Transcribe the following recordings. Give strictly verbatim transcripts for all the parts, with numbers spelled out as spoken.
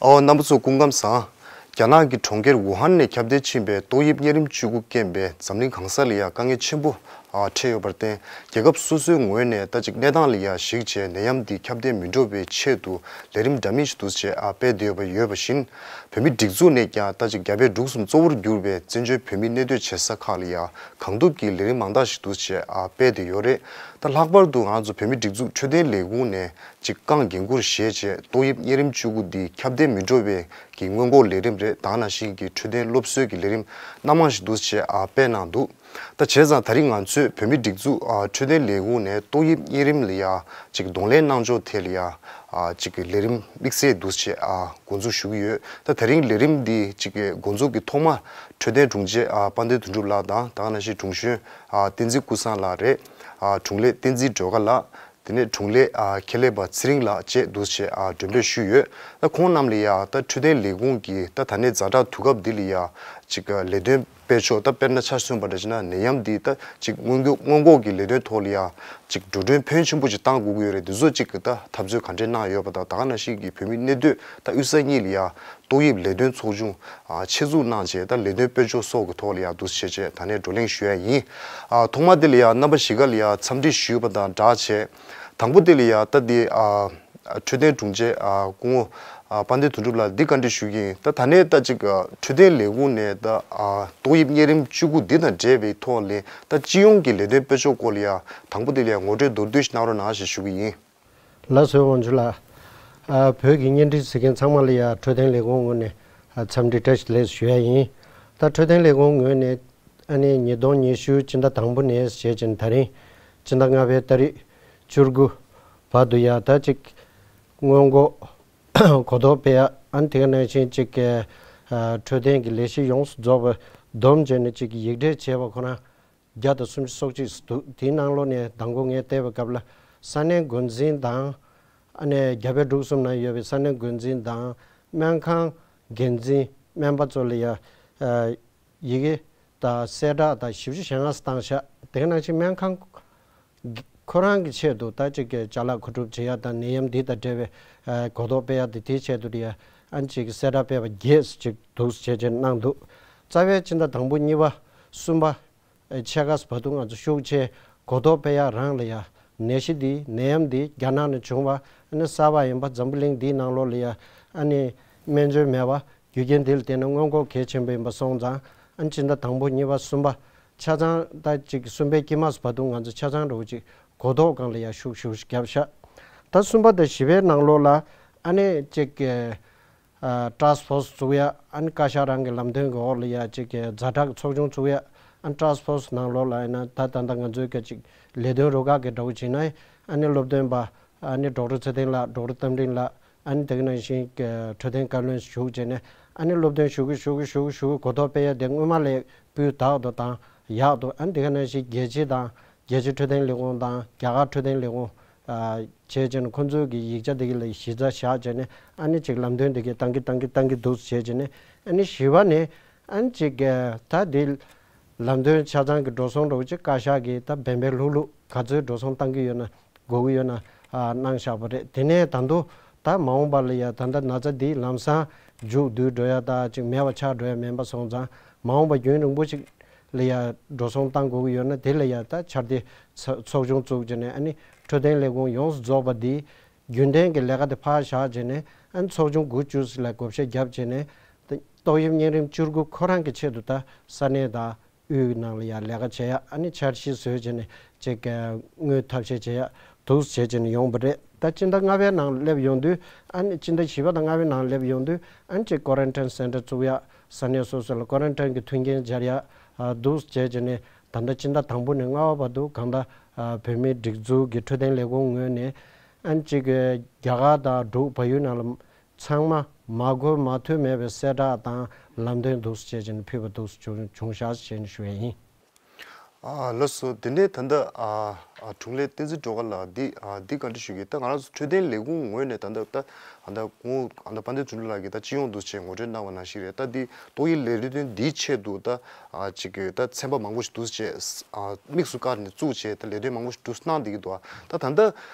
ཨོ། རྣམ་པ་ཚོ་སྐུ་ཁམས་བཟང་། རྒྱ་ནག་གི་གྲོང་ཁྱེར་ཝུ་ཧན་ནས་ཁྱབ་གདལ་ཕྱིན་པའི་ཏོག་དབྱིབས་གཉན་རིམས་བཅུ་དགུ་རྐྱེན་པས་འཛམ་གླིང་གང་ས་ལ་ཡང་དཀའ་ངལ་ཆེན་པོ་ཨ་འཕྲད་ཡོད་པར་བརྟེན། རྒྱལ་ཁབ་སོ་སོའི་ངོས་ནས་ད་ཅིག་གནས་སྟངས་ལ་ཡང་གཞིགས་བྱས་ནད་ཡམས་འདི་ཁྱབ་གདལ་མི་འགྲོ་བའི་ཆེད་དུ་ལས་རིམ་འདྲ་མིན་ཞིག་འདུག་སེ་ཨ་སྤེལ་བསྡད་ཡོད་པ་ཡོད་པ་བཞིན། བོད་མིའི་སྒྲིག་འཛུགས་ནས་ཀྱང་ད་ཅིག་རྒྱ་བལ་འབྲུག་གསུམ་གཙོ་བོར་གྱུར་པའི་བཙན་བྱོལ་བོད་མིའི་གནས་སྡོད་བྱེད་ས་ཁག་ལ་ཡང་གང་ཐུབ་ཀྱིས་ལས་རིམ་མང་དག་ཞིག་འདུག་སེ་ཨ་སྤེལ་བསྡད་ཡོད་རེད། ད་ལྷག་པར་དུ་ང་ཚོ་བོད་མིའི་སྒྲིག་འཛུགས་འཕྲོད་བསྟེན་ལས་ཁུངས་ནས་ཅིག་རྐང་འགན་འཁུར་བཞེས་བྱས་ཏོག་དབྱིབས་གཉན་རིམས་བཅུ་དགུ་འདི་ཁྱབ་གདལ་མི་འགྲོ་བའི་གི་སྔོན་འགོག་ལས་རིམ་རེད། ད་ག་ནང་བཞིན་གྱི་འཕྲོད་བསྟེན་སློབ་གསོའི་གི་ལས་རིམ་སྣ་མང་ཞིག་འདུག་སེ་ཨ་སྤེལ་གནང་འདུག་ད་བྱས་ཙང་ད་རིང་ང་ཚོས་བོད་མིའི་སྒྲིག་འཛུགས་ཨ་འཕྲོད་བསྟེན་ལས་ཁུངས་ནས་ཏོག་དབྱིབས་གཉན་རིམས་ལ་ཡ་ཅིག་གདོང་ལེན་གནང་ཕྱོགས་ཐད་ལ་ཡ་ཨ་ཅིག་གི་ལས་རིམ་དམིགས་བསལ་འདུག་སེ་ཨ་འགོ་འཛུགས་ཞུ་གི་ཡོད། ད་ད་རིང་ལས་རིམ་འདི་ཅིག་གི་འགོ་འཛུགས་ཀྱི་ཐོག་མ་འཕྲོད་བསྟེན་དྲུང་ཆེ་ཨ་དཔལ་ལྡན་དོན་གྲུབ་ལགས་དང་ད་ག་ནང་བཞིན་དྲུང་གཞོན་ཨ་བསྟན་འཛིན་ཀུན་བཟང་ལགས་རེད། ཨ་དྲུང་ལས་བསྟན་འཛིན་སྒྲོལ་དཀར་ལགས། དེ་ནས་དྲུང་ལས་ཨ་ཁེ་ལས་པ་ཚེ་རིང་ལགས་བཅས་འདུག་སེ་ཨ་མགྲོན་འབོད་ཞུས་ཡོད། ད་ཁོང་རྣམས་ལ་ཡ་ད་འཕྲོད་བསྟེན་ལས་ཁུངས་ཀྱིས་ད་ད་ནས་ཛ་དྲག་དུས་སྐབས་འདི་ལ་ཡ་ཅིག་ལས་དོན་སྤེལ་ཕྱོགས། ད་དཔེར་ན་ཆ་མཚོན་པ་འདྲ་བྱས་ན་ནད་ཡམས་འདི་ད་ཅིག་སྔོན་འགོག་སྔོན་འགོག་གི་ལས་དོན་ཐོག་ལ་ཡ་ཅིག་འགྲོ་གྲོན་ཕོན་ཆེན་པོ་ཅིག་བཏང་དགོས་ཀྱི་ཡོད་རེད། འདི་ཚོ་ཅིག་གི་ད་འཐབ་རྩོད་ག་འདྲས་གནང་ཡོད་པ་དང་ད་ག་ནང་བཞིན་གྱི་བོད་མིའི་གནས་སྡོད་ད་དབུས་ས་གཉིས་ལ་ཡ་ཏོག་དབྱིབས་ལས་དོན་ཚོགས་ཆུང་ཨ་ཆེད་འཛུགས་གནང་བྱས་ད་ལས་དོན་སྤེལ་ཕྱོགས་སོགས་ཀྱི་ཐོག་ལ་ཡ་འདུག་སེ་བྱས་བྱས་ད་ནས་བགྲོ་གླེང་ཞུ་ཡ་ཡིན། ཨ་ཐོག་མ་དེ་ལ་ཡ་རྣམ་པ་བཞི་ཀ་ལ་ཡ་འཚམས་འདྲི་ཞུས་པ་དང་སྦྲགས་བྱས། དང་པོ་དེ་ལ་ཡ་ད་དེ་ཨ་འཕྲོད་བསྟེན་དྲུང་ཆེ་ཨ་སྐུ་ངོ་ཨ་དཔལ་ལྡན་དོན་གྲུབ་ལགས་འདི་བཀའ་འདྲི་ཞུ་གི་ཡིན། ད་ད་ནས་ད་ཅིག་ཨ་འཕྲོད་བསྟེན་ལས་ཁུངས་ནས་ད་ཨ་ཏོག་དབྱིབས་གཉན་རིམས་བཅུ་དགུ་འདི་དང་འབྲེལ་བའི་ཐོག་ལ་ད་སྤྱི་ཡོངས་ཀྱི་ལས་དོན་སྤེལ་ཕྱོགས་སྐོར་ལ་ཡ་དང་པོ་དེ་ལ་ཡ་ངོ་སྤྲོད་མདོར་བསྡུས་ཤིག་གནང་རོགས་གནང་ཞེས་ཞུ་གི་ཡིན། ལགས་སོ། དབང་ཕྱུག་ལགས། ཨ་བོད་ཀྱི་བརྙན་འཕྲིན་གཟིགས་མཁན་ཚང་མ་ལ་ཡ་འཕྲོད་བསྟེན་ལས་ཁུངས་ངོས་ནས་ཨ་འཚམས་འདྲི་བཀྲ་ཤིས་བདེ་ལེགས་ཞུ་ཡ་ཡིན། ད་འཕྲོད་བསྟེན་ལས་ཁུངས་ངོས་ནས་ཨ་ནི་ཉིས་སྟོང་ཉི་ཤུ་སྤྱི་ཟླ་དང་པོ་ནས་བྱས་ཙང་ད་རིང་སྤྱི་ཟླ་ལྔ་པའི་ཏ་རིག་བཅུ་དགུ་བར་དུ་ཡ་ད་ཅིག་སྔོན་འགོག་གོ་རྟོགས་སྤེལ་ཡ། ཨ་ནི་དེ་ག་ནང་བཞིན་ཅིག་གི་ཨ་འཕྲོད་བསྟེན་གྱི་ལས་གཞི་ཡོངས་སུ་རྫོགས་པ་བསྡོམས་བྱས་ནས་ཅིག་ཡིག་འབྲེལ་བྱས་པ་ཁོ་ན་བརྒྱ་དང་སུམ་ཅུ་སོ་གཅིག་འདུག་དེའི་ནང་ལོགས་ནས་དང་པོ་ངས་བལྟས་པའི་སྐབས་ལ་ས་གནས་འགོ་འཛིན་དང་། ཨ་ནི་རྒྱ་བལ་འབྲུག་གསུམ་ནང་ཡོད་པའི་ས་གནས་འགོ་འཛིན་དང་སྨན་ཁང་འགན་འཛིན་སྨན་པ་ཚོ་ལ་ཡ་ཨ་ཡི་གེ་དང་གསལ་བསྒྲགས་དང་ཞིབ་ཞིབ་བྱེད་ང་བཏང་ཤག་དེ་ག་ནང་བཞིན་སྨན་ཁང་ཁོ་རང་གི་ཆེད་དུ་ད་ཅིག་གི་ཅ་ལག་མཁོ་སྒྲུབ་བྱེད་ཡ་དང་ནད་ཡམས་འདི་དང་འབྲེལ་བའི་ཨ་གོ་རྟོགས་སྤེལ་ཡ་དེ་དེའི་ཆེད་དུ་ཡ་ཨ་ནི་ཅིག་གསལ་བསྒྲགས་སྤེལ་བ་བརྒྱད་ཅིག་འདུག་བྱས་བྱས་གནང་འདུག་རྩ་བའི་སྤྱི་ཟླ་དང་པོ་གཉིས་པ་གསུམ་པ་ཕྱེད་ཀ་བར་དུ་ང་ཚོ་ཤུགས་ཆེ་གོ་རྟོགས་སྤེལ་ཡ་རང་ལ་ཡ་ནད་གཞི་འདི་ནད་ཡམས་འདི་རྒྱ་ནག་ནས་བྱུང་བ་ཨ་ནི་གསར་པ་ཡིན་པ་འཛམ་བུ་གླིང་འདིའི་ནང་ལོགས་ལ་ཡ་ཨ་ནི་སྨན་བཅོས་མེད་པ་རྒྱུ་རྐྱེན་འདི་ལ་བརྟེན་ནས་སྔོན་འགོག་གལ་ཆེན་པོ་ཡིན་པ་སོང་ཙང་ཨ་ནི་སྤྱི་ཟླ་དང་པོ་གཉིས་པ་གསུམ་པ་ཆ་ཚང་ད་ཅིག་གསུམ་པའི་དཀྱིལ་མ་བར་དུ་ང་ཚོ་ཆ་ཚང་འགྲོ་ཅིག་གོ་རྟོགས་སྒང་ལ་ཡ་ཤུགས་ཤུགས་ཤིག་བརྒྱབ་ཤག་ད་གསུམ་པ་དང་བཞི་པའི་ནང་ལོགས་ལ་ཨ་ནི་ཅིག་གི་ཨ་ཊཱསྐ་ཕོརསི་བཙུགས་ཡ། ཨ་ནི་བཀའ་ཤག་རང་གི་ལམ་སྟོན་གྱི་འོག་ལ་ཡ་ཅིག་གི་ཛ་དྲག་གི་ཚོགས་ཆུང་བཙུགས་ཡ། ཨ་ནི་ཊཱསྐ་ཕོརསི་ནང་ལོགས་ལ་ཡིན་ན་ད་ད་ལྟ་ང་ཚོའི་ག་ཅིག་ལས་དོན་རུ་ཁག་གི་འདྲ་བོ་བྱས་ན་ཨ་ནི་སློབ་སྟོན་པ་ཨ་ནི་ཌོག་ཊར་ཚེ་བརྟན་ལགས། ཌོག་ཊར་རྟ་མགྲིན་ལགས། ཨ་ནི་དེ་ག་ནང་བཞིན་གྱི་འཕྲོད་བསྟེན་བཀའ་བློན་ཞུགས་བྱས་ནས་ཨ་ནི་སློབ་སྟོན་ཞུ་གི་ཞུ་གི་ཞུ་གི་ཞུ་གི་གོ་རྟོགས་སྤེལ་ཡ་དེ་སྔོན་མ་ལས་སྤུས་དག་ཏུ་དང་ཡག་ཏུ། ཨ་ནི་དེ་ག་ནང་བཞིན་རྒྱལ་སྤྱི་དང་རྒྱལ་སྤྱིའི་འཕྲོད་བསྟེན་ལས་ཁུངས་དང་རྒྱ་གར་འཕྲོད་བསྟེན་ལས་ཁུངས་ཨ་བྱས་བྱས་ནས་ཁོང་ཚོས་ཀྱི་ཡིག་ཆ་དེ་ག་ལ་གཞི་རྩ་བཞག་བྱས་ནས་ཨ་ནི་ཅིག་ལམ་སྟོན་དེ་ག་བཏང་གི་བཏང་གི་བཏང་གི་འདུག་བྱས་བྱས་ནས་ཨ་ནི་བཞི་པ་ནས་ཨ་ནི་ཅིག་ད་དེ་ལམ་སྟོན་ཆ་ཚང་གི་འགྲོ་སོང་འགྲོ་ཅིག་བཀའ་ཤག་གིས་ད་འབད་འབད་ལྷུག་ལྷུག་ག་ཚོད་འགྲོ་སོང་བཏང་གི་ཡོད་ན་དགོས་ཀྱི་ཡོད་ན་ཨ་གནང་བཞག་པ་རེད། དེ་ནས་ད་དུང་ད་མ་འོངས་པ་ལ་ཡ་ད་ལྟ་ན་ཚ་འདི་ལམ་སང་མཇུག་བསྡུ་འགྲོ་ཡ་ད་ཅིག་མེད་པ་ཆགས་འགྲོ་ཡ་མིན་པ་སོང་ཙང་མ་འོངས་པ་རྒྱུན་རིང་པོ་ཅིག་ལ་ཡ་འགྲོ་སོང་བཏང་དགོས་ཀྱི་ཡོད་ན་དེ་ལ་ཡ་ད་འཆར་དེ་ཚོགས་ཆུང་བཙུགས་བྱས་ནས་ཨ་ནི་འཕྲོད་བསྟེན་ལས་ཁུངས་ཡོངས་སུ་རྫོགས་པ་འདི་རྒྱུན་ལྡན་གྱི་ལས་ཀ་དེ་ཕར་བཞག་བྱས་ནས་ཨ་ནི་ཚོགས་ཆུང་དགུ་བཅུ་ཙམ་ལ་བགོ་བཤའ་བརྒྱབ་བྱས་ནས་ཏོག་དབྱིབས་གཉན་རིམས་བཅུ་དགུ་ཁོ་རང་གི་ཆེད་དུ་ད་ས་གནས་དང་དབུས་ནང་ལ་ཡ་ལས་ཀ་བྱེད་ཡ་ཨ་ནི་འཆར་གཞི་བཟོས་བྱས་ནས་ཅིག་དངུལ་ཐབས་ཤེས་བྱེད་ཡ་འདུག་བྱས་བྱས་ནས་ཡོང་བ་རེད། ད་སྤྱི་ཟླ་ལྔ་པའི་ནང་སླེབས་ཡོང་དུས་ཨ་ནི་སྤྱི་ཟླ་བཞི་པ་དང་ལྔ་པའི་ནང་སླེབས་ཡོང་དུས་ཨ་ནི་ཅིག་ཀོ་རན་ཊིན་སེན་ཊར་བཙུགས་ཡ། ས་གནས་སོ་སོ་ལ་ཀོ་རན་ཊིན་གྱི་མཐུན་རྐྱེན་སྦྱར་ཡ་ཨ་འདུག་བྱས་བྱས་ནས་ད་ལྟ་སྤྱི་ཟླ་དང་པོ་ནས་ལྔ་པ་བར་དུ་གང་ལྟར་ཨ་བོད་མིའི་སྒྲིག་འཛུགས་ཀྱི་འཕྲོད་བསྟེན་ལས་ཁུངས་ངོས་ནས་ཨ་ནི་ཅིག་རྒྱ་གར་དང་འབྲུག་བལ་ཡུལ་ནང་ལ་ཚང་མ་མ་གོ་མ་ཐོས་མེད་པའི་གསལ་བསྒྲགས་དང་ལམ་སྟོན་འདུག་སེ་བྱས་བྱས་ནས་ཕུལ་བ་འདུག་སེ་བྱུང་བྱུང་ཤག་ཅེས་ནས་ཞུ་ཡས་ཡིན། ཨ་ལགས་སོ། དེ་ནས་ད་ལྟ་ཨ་ཨ་དྲུང་ལས་བསྟན་འཛིན་སྒྲོལ་དཀར་ལགས་འདི་ཨ་འདི་བཀའ་འདྲི་ཞུ་གི། ད་ང་རང་ཚོ་འཕྲོད་བསྟེན་ལས་ཁུངས་ངོས་ནས་ད་ལྟ་ད་ཨ་ད་ཁོང་ཨ་ད་དཔལ་ལྡན་དོན་གྲུབ་ལགས་ཀྱིས་ད་སྤྱི་ཡོངས་འདུག་སེ་ངོ་སྤྲོད་གནང་བ་ནང་བཞིན་རེད། ད་འདི་ཏོག་དབྱིབས་ལས་དོན་འདིའི་ཆེད་དུ་ད་ཨ་ཅིག་གི་ད་ཚན་པ་མང་པོ་ཞིག་འདུག་སེ་ཨ་དམིགས་སུ་བཀར་ནས་བཙུགས་བྱས་ད་ལས་དོན་མང་པོ་ཞིག་འདུག་སེ་གནང་བསྡད་ཀྱི་འདུག་ད་ད་ལྟ་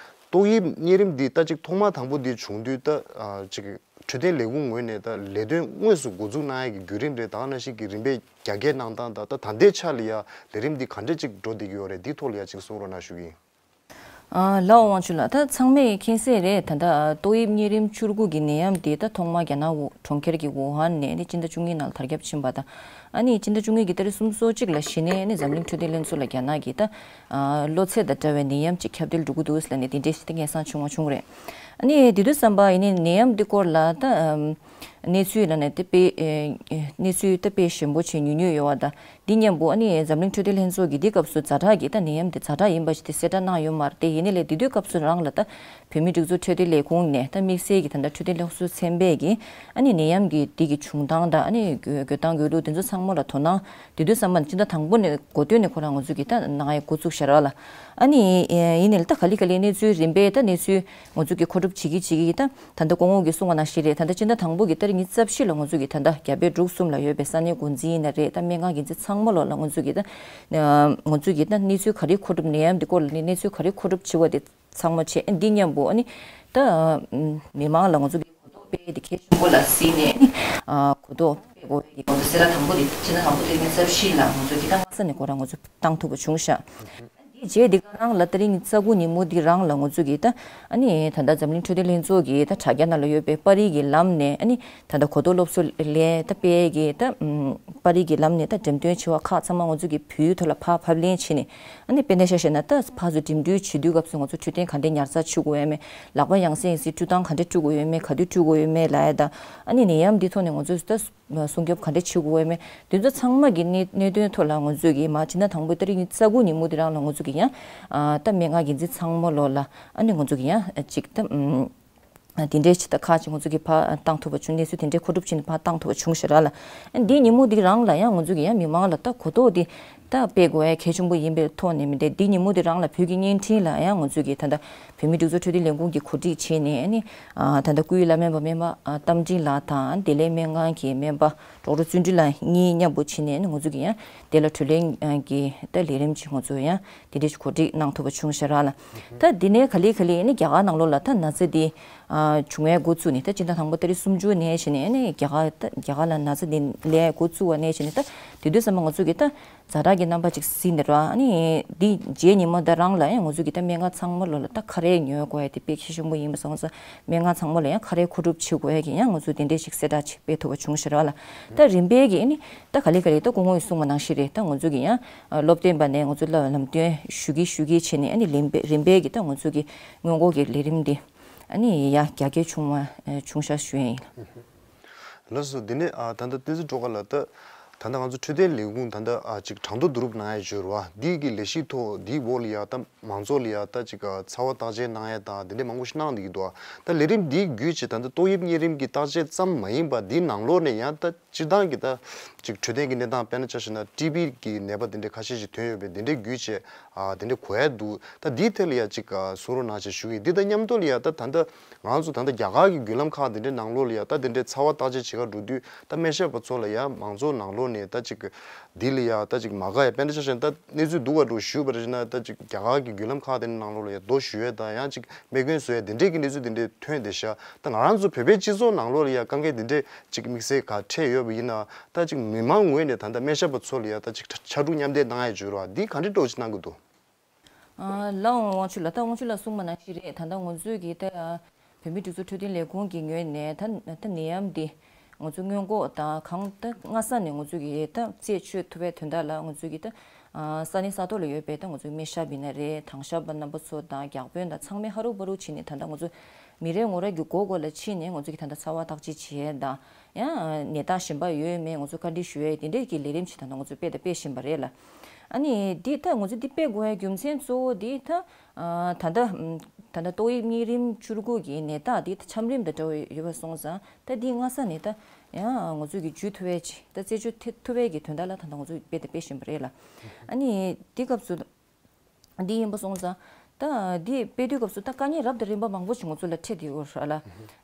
ཏོག་དབྱིབས་གཉན་རིམས་འདི་ད་ཅིག་ཐོག་མ་དང་པོ་འདི་བྱུང་དུས་ད་ཨ་ཅིག་ འཕྲོད་བསྟེན་ལས་ཁུངས་ངོས་ནས་ད་ལས་དོན་དངོས་སུ་འགོ་འཛུགས་གནང་ཡ་གི་བརྒྱུད་རིམ་རེད། ད་ག་ནང་བཞིན་གྱི་རིམ་པས་རྒྱ་སྐྱེད་གནང་སྟངས་དང་ད་ད་ལྟའི་ཆ་ལ་ཡ་ལས་རིམ་འདི་ག་འདྲས་ཅིག་འགྲོ་བསྡད་ཀྱི་ཡོད་རེད། འདིའི་ཐོག་ལ་ཡ་ཅིག་གསུང་རོགས་གནང་ཞུ་གི་ཡིན། ཨ། ལགས་དབང་ཕྱུག་ལགས། ད་ཚང་མས་མཁྱེན་གསལ་རེད། ད་ལྟ་ཏོག་དབྱིབས་གཉན་རིམས་བཅུ་དགུ་གི་ནད་ཡམས་དེ་ད་ཐོག་མར་རྒྱ་ནག་གྲོང་ཁྱེར་གྱི་ཝུ་ཧན་ནས་ནི་སྤྱི་ཟླ་བཅུ་གཉིས་ནང་ལ་དར་ཁྱབ་ཕྱིན་པ་དང་། ཨ་ནི་སྤྱི་ཟླ་བཅུ་གཉིས་ཀྱི་ཏ་རིག་སུམ་ཅུ་སོ་གཅིག་ལ་གཞི་ནས་ནི་འཛམ་གླིང་འཕྲོད་བསྟེན་ལྷན་ཚོགས་ལ་རྒྱ་ནག་གི་ད་ཨ་གློ་ཚད་དང་འདྲ་བའི་ནད་ཡམས་ཅིག་ཁྱབ་གདལ་འགྲོ་གི་འདུག་ལབ་ནས་དེ་འདྲའི་ཞིག་ད་སྙན་སེང་བྱུང་བ་བྱུང་རེད། ཨ་ནི་དེ་དུས་ཙམ་པ་ཡིན་ནའི་ནད་ཡམས་འདི་སྐོར་ལ་ད་ཨམ། གནས་ཚུལ་ལ་ནས་དེ་དཔེ་ཨེ་གནས་ཚུལ་དེ་དཔེ་ཞིབ་པོ་བྱས་ཉུང་ཉུང་ཡོད་པ་དང་། འདི་མཉམ་པོ་ཨ་ནི་འཛམ་གླིང་འཕྲོད་བསྟེན་ལྷན་ཚོགས་ཀྱིས་འདི་སྐབས་སུ་ཛ་དྲག་གི་ད་ནད་ཡམས་འདི་ཛ་དྲག་ཡིན་པ་ཞིག་དེ་གསལ་བསྒྲགས་གནང་ཡོད་མ་རེད་དེ། ཡིན་ནའི་ལས་དེ་དུས་སྐབས་སུ་རང་ལ་ད་བོད་མིའི་སྒྲིག་འཛུགས་འཕྲོད་བསྟེན་ལས་ཁུངས་ནས་ད་དམིགས་བསལ་གྱི་ད་ལྟ་འཕྲོད་བསྟེན་སློབ་གསོ་ཚན་པས་ཀྱིས་ཨ་ནི་ནད་ཡམས་ཀྱི་འདི་གི་བྱུང་སྟངས་དང་ཨ་ནི་འགོས་སྟངས་འགོས་ལུགས་དེ་ཚོ་ཚང་མ་ལ་དོ་སྣང་དེ་དུས་ཙམ་པ་ནས་སྤྱི་ཟླ་དང་པོ་ནས་འགོ་སྟོད་ནས་ཁོ་རང་ང་ཚོ་གིས་ད་གནང་ཡ་འགོ་བཙུགས་ཤག་ར་ལ། ཨ་ནི་ཡིན་ནའི་ལས་ད་ག་ལེ་ག་ལེ་གནས་ཚུལ་རིམ་པས་ད་གནས་ཚུལ་ང་ཚོ་གིས་མཁོ་སྒྲུབ་བྱེད་ཀྱི་བྱེད་ཀྱི་ད། ད་ལྟ་སྐུ་ངོ་གིས་གསུངས་པ་ནང་བཞིན་རེད། ད་ལྟ་སྤྱི་ཟླ་དང་པོ་གི་ཏ་རིག་ཉི་ཤུ་རྩ་བཞི་ལ་ང་ཚོ་གིས་ད་ལྟ་རྒྱ་བལ་འབྲུག་གསུམ་ལ་ཡོད་པའི་ས་གནས་འགོ་འཛིན་ཡིན་ན་རེད། ད་སྨན་ཁང་འགན་འཛིན་ཚང་མ་ལོག་ལ་ང་ཚོ་གིས་ད་ང་ཚོ་གིས་ད་གནས་ཚུལ་ག་རེ་མཁོ་སྒྲུབ་ནད་ཡམས་འདི་སྐོར་ལ་ནི་གནས་ཚུལ་ག་རེ་མཁོ་སྒྲུབ་བྱེད་དགོས་དེ་ཚང་མ་བྱས། འདི་མཉམ་པོ་ཨ་ནི་ད་མི་མང་ལ་ང་ཚོ་གིས་གོ་རྟོགས་སྤེལ་དེ་གལ་ཆེན་པོ་ལ་གཟིགས་ནས་ཨ་ནི་གོ་རྟོགས་སྤེལ་དགོས་ཡ་དེ་ང་ཚོ་གསལ་བསྒྲགས་དང་པོ་དེ་སྤྱི་ཟླ་དང་པོ་ཏ་རིག་ཉི་ཤུ་རྩ་བཞི་ལ་ང་ཚོ་གིས་ད་སྔ་ས་ནས་ཁོ་རང་ང་ཚོ་བཏང་ཐུབ་པ་བྱུང་ཤག་འདི་རྗེས་འདི་ག་རང་ལ་ཏ་རིག་ཉི་ཤུ་རྩ་དགུ་ཉིན་མོ་འདི་རང་ལ་ང་ཚོ་གིས་ད་ཨ་ནི་ད་ལྟ་འཛམ་གླིང་འཕྲོད་བསྟེན་ལྷན་ཚོགས་ཀྱི་ད་དྲ་རྒྱ་ནང་ལ་ཡོད་པའི་པར་རིས་ཀྱི་ལམ་ནས་ཨ་ནི་ད་ལྟ་གོ་རྟོགས་སློབ་གསོ་ལས་ད་སྤེལ་གྱི་ད་ཨམ་པར་རིས་ཀྱི་ལམ་ནས་ད་འགྲེམས་སྟོན་བྱེད་པ་ཁག་ཚང་མ་ང་ཚོ་གིས་བོད་ཡིག་ཐོག་ལ་ཕར་ཕབ་ལེན་བྱས་ནས། ཨ་ནི་དཔེར་ན་ཆ་བཞག་ན་ད་ཕར་ཚུར་འགྲིམ་འགྲུལ་བྱེད་དུས་སྐབས་སུ་ང་ཚོ་འཕྲོད་བསྟེན་ག་འདྲས་ཉར་ཚགས་བྱེད་དགོས་ཡོད་མེད། ལག་པ་ཡང་སེ་ཡང་སེ་བཀྲུ་སྟངས་ག་འདྲས་བཀྲུ་དགོས་ཡོད་མེད། ག་དུས་བཀྲུ་དགོས་ཡོད་མེད་ལབ་ཡ་ད། ཨ་ནི་ནད་ཡམས་འདི་ཐོག་ནས་ང་ཚོས་ད་སྲུང་སྐྱོབ་ག་འདྲས་བྱེད་དགོས་ཡོད་མེད། དེ་ཚོ་ཚང་མ་གི་གནད་གནད་དོན་ཐོག་ལ་ང་ཚོས་ཀྱིས་མ་ཕྱི་ཟླ་དང་པོའི་ཏ་རིག་ཉི་ཤུ་རྩ་དགུ་ཉིན་མོ་དེ་རང་ལ་ང་ཚོ་གིས་ཡང་ཨ་ད་སྨན་ཁང་འགན་འཛིན་ཚང་མ་ལོག་ལ་ཨ་ནི་ང་ཚོ་གིས་ཡང་ཅིག་ད་ཨམ་དེ་འདྲའི་ཅིག་ད་ཁག་ཅིག་ང་ཚོ་གིས་ཕར་བཏང་ཐུབ་པ་བྱུང་། གནས་ཚུལ་དེ་འདྲའི་མཁོ་སྒྲུབ་བྱས་ནས་ཕར་བཏང་ཐུབ་པ་བྱུང་ཤག་ར་ལ། ཨ་འདི་ཉིན་མོ་འདི་རང་ལ་ཡང་ང་ཚོ་གིས་ཡང་མི་མང་ལ་ད་གོ་རྟོགས་འདི་ད་སྤེལ་དགོས་ཡ་གལ་ཆེན་པོ་ཡིན་པའི་ཐོག་ནས་མི་འདྲ། འདི་ཉིན་མོ་འདི་རང་ལ་བོད་ཀྱི་བརྙན་འཕྲིན་ལ་ཡང་ང་ཚོ་གིས་ད་ལྟ་བོད་མིའི་སྒྲིག་འཛུགས་འཕྲོད་བསྟེན་ལས་ཁུངས་ཀྱིས་གོ་སྒྲིག་བྱས་ནས་ཨ་ནི་ཨ་ད་ལྟ་སྐུའི་བླ་སྨན་པ་སྨན་པ་ཨ་རྟ་མགྲིན་ལགས་དང་བདེ་ལེགས་སྨན་ཁང་གི་སྨན་པ་ཌོག་ཊར་བརྩོན་འགྲུས་ལགས་གཉིས་མཉམ་པོ་བྱས་ནས་ཨ་ནི་ང་ཚོ་གིས་ཡང་དེ་ལ་གྲོས་གླེང་གི་ད་ལས་རིམ་ཅིག་ང་ཚོ་ཡང་དེ་འདྲ་ཞིག་གོ་སྒྲིག་གནང་ཐུབ་པ་བྱུང་ཤག་ར་ལ། ད་འདི་ནས་ག་ལེ་ག་ལེ་ཨ་ནི་རྒྱ་གར་ནང་ལོགས་ལ་ད་ན་ཚ་འདི་ཨ་བྱུང་བའི་འགོ་བཙུགས་ནས་ད་སྤྱི་ཟླ་དང་པོ་ཏ་རིག་སུམ་ཅུ་ནས་བྱས་ནས་ཨ་ནི་རྒྱ་གར་ད་རྒྱ་གར་ལ་ན་ཚ་འདི་སླེབས་འགོ་བཙུགས་པ་ནས་བྱས་ནས་ད་དེ་དུས་ཙམ་པ་ང་ཚོ་གིས་ད་ཛ་དྲག་གི་རྣམ་པ་ཅིག་གཟིགས་ནས་ར། ཨ་ནི་འདི་རྗེས་ཉིན་མོ་ད་རང་ལ་ཡང་ང་ཚོ་གིས་ད་སྨན་ཁང་ཚང་མ་ལོག་ལ་ད་ཁ་རས་ཉོ་དགོས་ཡ་དེ་དཔེ་གལ་ཆེན་པོ་ཡིན་པ་སོང་ཙང་སྨན་ཁང་ཚང་མ་ལ་ཡང་ཁ་རས་མཁོ་སྒྲུབ་བྱེད་དགོས་ཡ་གི་ཡང་ང་ཚོ་དེ་འདྲས་ཞིག་གསལ་བསྒྲགས་ཅིག་སྤེལ་ཐུབ་པ་བྱུང་ཤག་ར་ལ། ད་རིམ་པས་གི་ཨ་ནི་ད་ག་ལེ་ག་ལེ་ད་སྐུ་ངོ་ཡིས་གསུངས་པ་ནང་བཞིན་རེད། ད་ང་ཚོ་གིས་ཡང་སློབ་སྟོན་པ་ནས་ང་ཚོ་ལ་ལམ་སྟོན་ཞུ་གི་ཞུ་གི་བྱས་ནས་ཨ་ནི་རིམ་པས་རིམ་པས་གི་ད་ང་ཚོ་གི་སྔོན་འགོག་གི་ལས་རིམ་འདི་ཨ་ནི་ཡང་རྒྱ་སྐྱེད་བྱུང་བ་བྱུང་ཤག་ཞུ་ཡ་ཡིན། ལགས་སོ། འདི་ནས་ཨ་ད་ལྟ་བསྟན་འཛིན་སྒྲོལ་དཀར་ལགས། ད་ད་ལྟ་ང་ཚོ་འཕྲོད་བསྟེན་ལས་ཁུངས་ད་ལྟ་ཨ་ཅིག་གྲངས་ཐོ་བསྡུ་རུབ་གནང་ཡ་འབྱོར་བ་འདི་གི་ལས་གཞི་ཐོག་འདིའི་འོག་ལ་ཡ་ད་མང་ཚོགས་ལ་ཡ་ད་ཅིག་ཨ་ཚ་བ་བརྟག་དཔྱད་གནང་ཡ་དང་དེ་འདྲ་མང་པོ་ཞིག་གནང་བསྡད་ཀྱི་འདུག་ད་ལས་རིམ་འདིའི་བརྒྱུད་བྱས་ད་ལྟ་ཏོག་དབྱིབས་གཉན་རིམས་ཀྱི་བརྟག་དཔྱད་ཙམ་མ་ཡིན་པ་འདིའི་ནང་ལོགས་ནས་ཡང་ད་སྤྱིར་བཏང་གི་ད་ཅིག་འཕྲོད་བསྟེན་གྱི་གནས་སྟངས་དཔེར་ན་ཆ་བཞག་ན་ཊི་བི་གི་ནད་པ་དེ་འདྲ་ཁ་ཤས་ཤིག་ཐོན་ཡོད་པས་དེ་འདྲའི་བརྒྱུད་བྱས་ཨ་དེ་འདྲ་གོ་ཡ་འདུག་ད་འདིའི་ཐད་ལ་ཡ་ཅིག་ཨ་གསུང་རོགས་གནང་ཞེས་ཞུ་གི་ཡིན། འདི་དང་མཉམ་དུ་ལ་ཡ་ད་ད་ལྟ་ང་ཚོ་ད་ལྟ་རྒྱ་གར་གྱི་བརྒྱུད་ལམ་ཁག་དེ་འདྲའི་ནང་ལོགས་ལ་ཡ་ད་དེ་འདྲའི་ཚ་བ་བརྟག་དཔྱད་བྱེད་ག་འགྲོ་དུས་ད་སྨན་ཞབས་པ་ཚོ་ལ་ཡ་མང་ཚོགས་ནང་ལོགས་ནས་ད་ཅིག་འདི་ལ་ཡ་ད་ཅིག་མ་དགའ་ཡ་དཔེར་ན་ཆ་བཞག་ན་ད་གནས་ཚུལ་སྡུག་ག་འགྲོ་ཞུས་པ་རེད་ན་ད་ཅིག་རྒྱ་གར་གྱི་བརྒྱུད་ལམ་ཁག་དེ་འདྲའི་ནང་ལོགས་ལ་ཡ་རྡོ་གཞུ་ཡ་དང་ཡང་ཅིག་རྨས་སྐྱོན་བཟོ་ཡ་དེ་འདྲའི་གི་གནས་ཚུལ་དེ་འདྲའི་ཐོན་བསྡད་ཤག་ད་ང་རང་ཚོ་བོད་པའི་སྤྱི་ཚོགས་ནང་ལོགས་ལ་ཡ་དཀའ་ངལ་དེ་འདྲའི་ཅིག་དམིགས་བསལ་ག་འཕྲད་ཡོད་པ་ཡིན་ན་ད་ཅིག་མི་མང་ངོས་ནས་ད་ལྟ་སྨན་ཞབས་པ་ཚོ་ལ་ཡ་ད་ཅིག་ཕྱར་གྲུ་མཉམ་འདེགས་གནང་ཡ་འབྱོར་བ་འདི་ག་འདྲའི་སྤྲོ་ཆེ་གནང་གི་འདུག་ཨ་ལགས་འོང་དབང་ཕྱུག་ལགས། ད་དབང་ཕྱུག་ལགས་གསུངས་པ་ནང་བཞིན་རེད། ད་ལྟ་ང་ཚོས་ཀྱི་ད་བོད་མིའི་སྒྲིག་འཛུགས་འཕྲོད་བསྟེན་ལས་ཁུངས་ཀྱི་ངོས་ནས་ད་ད་ནད་ཡམས་འདི་ང་ཚོ་སྔོན་འགོག་དང་གང་ད་སྔ་ས་ནས་ང་ཚོས་ཀྱི་ད་རྩད་གཅོད་ཐུབ་པའི་དོན་དག་ལ་ང་ཚོས་ཀྱི་ད་ས་གནས་ས་ཐོག་ལ་ཡོད་པའི་ད་ང་ཚོའི་སྨན་ཞབས་ཡིན་ན་རེད། དྭང་ཞབས་པ་རྣམ་པ་ཚོ་དང་བརྒྱ་དཔོན་དང་ཚང་མས་ཧ་རུ་བ་རུ་བྱས་ནས་ད་ལྟ་ང་ཚོ་མི་རེ་ངོ་རེ་གི་མགོ་སྐོར་ལ་ཕྱིན་ནས་ང་ཚོས་ཀྱི་ད་ལྟ་ཚ་བ་བརྟག་དཔྱད་བྱེད་ཡས་དང་། ཡང་ནད་རྟགས་གཞན་པ་ཡོད་མེད་ང་ཚོ་བཀའ་འདྲི་ཞུ་ཡས་དེ་འདྲས་ཀྱི་ལས་རིམ་ཞིག་ད་ལྟ་ང་ཚོས་སྤེལ་དང་སྤེལ་བཞིན་པ་རེད་ལ། ཨ་ནི་འདི་ད་ང་ཚོས་འདི་སྤེལ་དགོས་ཡས་རྒྱུ་མཚན་གཙོ་བོ་འདི་ད་ད་ལྟ་ད་ལྟ་ཏོག་དབྱིབས་གཉན་རིམས་བཅུ་དགུ་གི་ནད་རྟགས་འདི་ད་ཆམ་རིམས་དང་འདྲ་བ་ཡོད་པ་སོང་ཙང་ད་འདི་སྔ་ས་ནས་ད་ཡང་ང་ཚོས་ཀྱི་འཇུ་ཐུབ་ཡས་ཅིག་ད་རྩད་གཅོད་ཐུབ་ཡས་ཀྱི་དོན་དག་ལ་ད་ལྟ་ང་ཚོས་སྤེལ་དང་སྤེལ་བཞིན་པ་རེད་ལ། ཨ་ནི་འདི་སྐབས་སུ། འདི་ཡིན་པ་སོང་ཙང་། ད་འདི་སྤེལ་དུས་སྐབས་སུ་ད་དཀའ་ངལ་རབ་དང་རིམ་པ་མང་པོ་ཞིག་ང་ཚོ་ལ་འཕྲད་དེ་ཡོད་ར་ལ།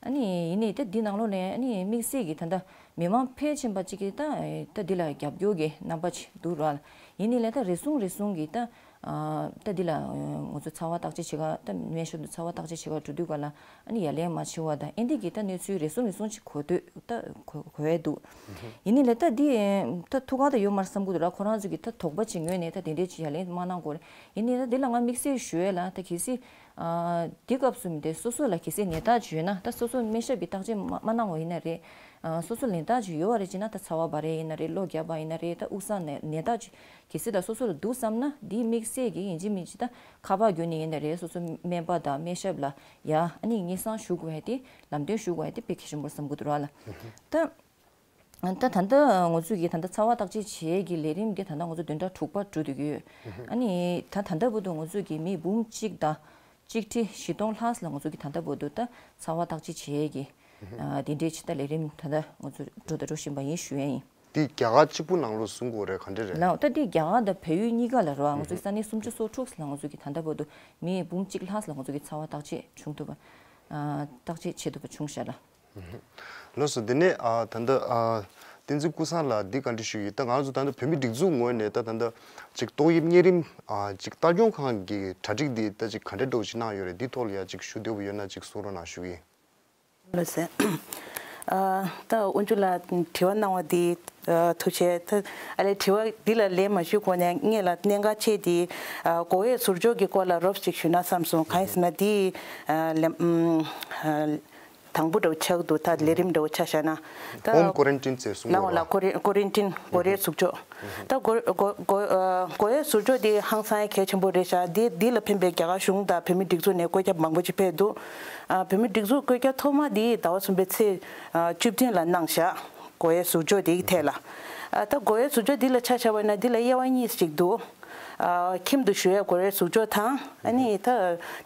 ཨ་ནི་ཡིན་ནའི་ད་འདི་ནང་ལོགས་ནས་ཨ་ནི་དམིགས་བསལ་གྱི་ད་ལྟ་མི་མང་ཕལ་ཆེན་པ་གཅིག་གིས་ད་ད་འདི་ལ་རྒྱབ་སྐྱོར་གྱི་རྣམ་པ་ཅིག་འདུག་ར་ལ། ཡིན་ནའི་ལས་ད་རེ་ཟུང་རེ་ཟུང་གིས་ད་ ཨ་ད་འདི་ལ་ང་ཚོ་ཚ་བ་བརྟག་དཔྱད་བྱེད་ག་ད་སྨན་ཞབས་དུ་ཚ་བ་བརྟག་དཔྱད་བྱེད་ག་འགྲོ་དུས་ག་ལ་ཨ་ནི་ཡ་ལན་མ་བྱེད་པ་དང་ཨེ་འདི་གི་ད་གནས་ཚུལ་རེ་ཟུང་རེ་ཟུང་ཅིག་གོ་ཐོས་ད་གོ་གོ་ཡས་འདུག་ཡིན་ནའི་ལས་ད་འདི་ད་ཐུགས་ཁག་ད་ཡོད་མ་རེད་བསམ་གི་འདུག་ལ། ཁོ་རང་ཚོ་གི་ད་དོགས་པ་ཅིག་ངོས་ནས་ད་དེ་འདྲས་ཅིག་ཡ་ལན་མ་གནང་དགོས་རེད། ཡིན་ནའི་ད་འདི་ལ་ང་དམིགས་བསལ་ཞུ་ཡས་ལ་ད་གལ་སྲིད་ཨ་འདི་སྐབས་སུ་མི་དེ་སོ་སོ་ལ་གལ་སྲིད་ནད་རྟགས་ཅིག་ཡོད་ན་ད་སོ་སོ་སྨན་ཞབས་ཀྱི་བརྟག་དཔྱད་མ་མ་གནང་བ་ཡིན་ན་རེད། ཨ་སོ་སོ་ལ་ནད་རྟགས་ཅིག་ཡོད་པ་རེད་ཅེ་ན་ད་ཚ་བ་འབར་ཡས་ཡིན་ན་རེད། གློ་རྒྱག་པ་ཡིན་ན་རེད། ད་དབུགས་སང་ནད་ནད་རྟགས་ཅིག་གལ་སྲིད་ད་སོ་སོ་ལ་འདུག་བསམ་ན་འདིའི་དམིགས་བསལ་གྱི་ཡིན་གཅིག་མིན་གཅིག་ད་ཁ་པར་བརྒྱུད་ནས་ཡིན་ན་རེད། སོ་སོ་སྨན་པ་དང་སྨན་ཞབས་ལ་ཡ་ཨ་ནི་སྙན་སེང་ཞུ་དགོས་ཡ་དེ་ལམ་སྟོན་ཞུ་དགོས་ཡ་དེ་དཔེ་གལ་ཆེན་པོ་བསམ་གི་འདུག་ར་ལ། ད་ད་ད་ལྟ་ང་ཚོས་ཀྱི་ད་ལྟ་ཚ་བ་བརྟག་དཔྱད་བྱེད་ཡས་ཀྱི་ལས་རིམ་འདི་ད་ལྟ་ང་ཚོ་བདུན་ཕྲག་དྲུག་པ་འགྲོ་བསྡད་ཀྱི་ཡོད། ཨ་ནི་ད་ད་ལྟ་བར་དུ་ང་ཚོས་ཀྱི་མི་འབུམ་གཅིག་དང་གཅིག་ཁྲི་བཞི་སྟོང་ལྷག་ལ་ང་ཚོས་ཀྱི་ད་ལྟ་བར་དུ་ད་ཚ་བ་བརྟག་དཔྱད་བྱེད་ཡས་ཀྱི་ཨ་དེ་འདྲས་ཅིག་ད་ལས་རིམ་ད་ལྟ་ང་ཚོ་འགྲོ་དང་འགྲོ་བཞིན་པ་ཡིན་ཞུ་ཡས་ཡིན། འདི་རྒྱ་གར་གཅིག་པུ་ནང་ལོགས་གསུང་དགོས་རེད་ག་འདྲ་རེད། ལགས་ད་འདི་རྒྱ་གར་དང་བལ་ཡུལ་གཉིས་ཀ་ལ་རེད་བ། ང་ཚོས་ས་གནས་སུམ་ཅུ་སོ་དྲུག་ལ་ང་ཚོས་ཀྱི་ད་ལྟ་བར་དུ་མི་འབུམ་གཅིག་ལྷག་ལ་ང་ཚོས་ཀྱི་ཚ་བ་བརྟག་དཔྱད་བྱུང་ཐུབ་པ་ཨ་བརྟག་དཔྱད་བྱེད་ཐུབ་པ་བྱུང་ཤག་ལ། ལགས་སོ། དེ་ནས་ཨ་ད་ལྟ་ཨ་བསྟན་འཛིན་ཀུན་བཟང་ལགས་འདི་བཀའ་འདྲི་ཞུ་ཡི། ད་ང་ཚོ་ད་ལྟ་བོད་མི་སྒྲིག་འཛུགས་ངོས་ནས་ད་ད་ལྟ་ཅིག་ཏོག་དབྱིབས་གཉན་རིམས་ཨ་ཅིག་ལྟ་སྐྱོང་ཁང་གི་གྲ་སྒྲིག་འདི་ད་ཅིག་ག་འདྲ་འདྲ་བོ་ཅིག་གནང་ཡོད་རེད། འདི་ཐོག་ལ་ཡ་ཅིག་ཞུ་འདོད་པ་ཡོད་ན་ཅིག་གསུང་རོགས་གནང་ཞུ་གི་ཡིན། ལགས་སོ། ཨ་ད་དབོན་ཆུ་ལགས་དྲི་བ་གནང་བ་འདི་ཨ་ཐུགས་རྗེ་ཆེ། ད་ཨ་ལས་དྲི་བ་འདི་ལ་ལན་མ་ཞུ་གོང་ནས་སྔོན་ལ་གནད་འགག་ཆེ་འདི་ཨ་བགོ་བའི་ཟུར་འཇོག་གི་སྐོར་ལ་རོབ་ཅིག་ཞུས་ན་བསམ་སོང་། གང་ཡིན་ཟེར་ན་འདི་ཨ་ལས་ཨམ་ཨ་དང་པོ་འདྲ་བོ་ཆགས་འདུག་ད་ལས་རིམ་འདྲ་བོ་ཆ་བཞག་ན་ད་ཧོམ་ཀོ་རན་ཊིན་ཟེར་གསུང་ལགས་གོ་ལགས། ཀོ་རན་ཀོ་རན་ཊིན་བགོ་བའི་ཟུར་འཇོག་ད་བགོ་བགོ་བགོ་ཨ་བགོ་བའི་ཟུར་འཇོག་འདི་ཧང་སང་གལ་ཆེན་པོ་རེད་ཤག་འདི་འདི་ལ་ཕན་པའི་རྒྱ་གར་གཞུང་དང་བོད་མི་སྒྲིག་འཛུགས་ནས་བཀོད་ཁྱབ་མང་པོ་ཅིག་ཕེབས་འདུག་ཨ་བོད་མི་སྒྲིག་འཛུགས་བཀོད་ཁྱབ་ཐོག་མ་འདི་ཟླ་བ་གསུམ་པའི་ཚེས་ཨ་བཅུ་བདུན་ལ་གནང་ཤག་བགོ་བའི་ཟུར་འཇོག་འདིའི་ཐད་ལ། ཨ་ད་བགོ་བའི་ཟུར་འཇོག་འདི་ལ་ཆ་བཞག་པ་ཡིན་ན་འདི་ལ་དབྱེ་བ་གཉིས་ཤིག་འདུག་ཨ་ཁྱིམ་དུ་བཞུགས་ཡས་བགོ་བའི་ཟུར་འཇོག་དང་ཨ་ནི་ད་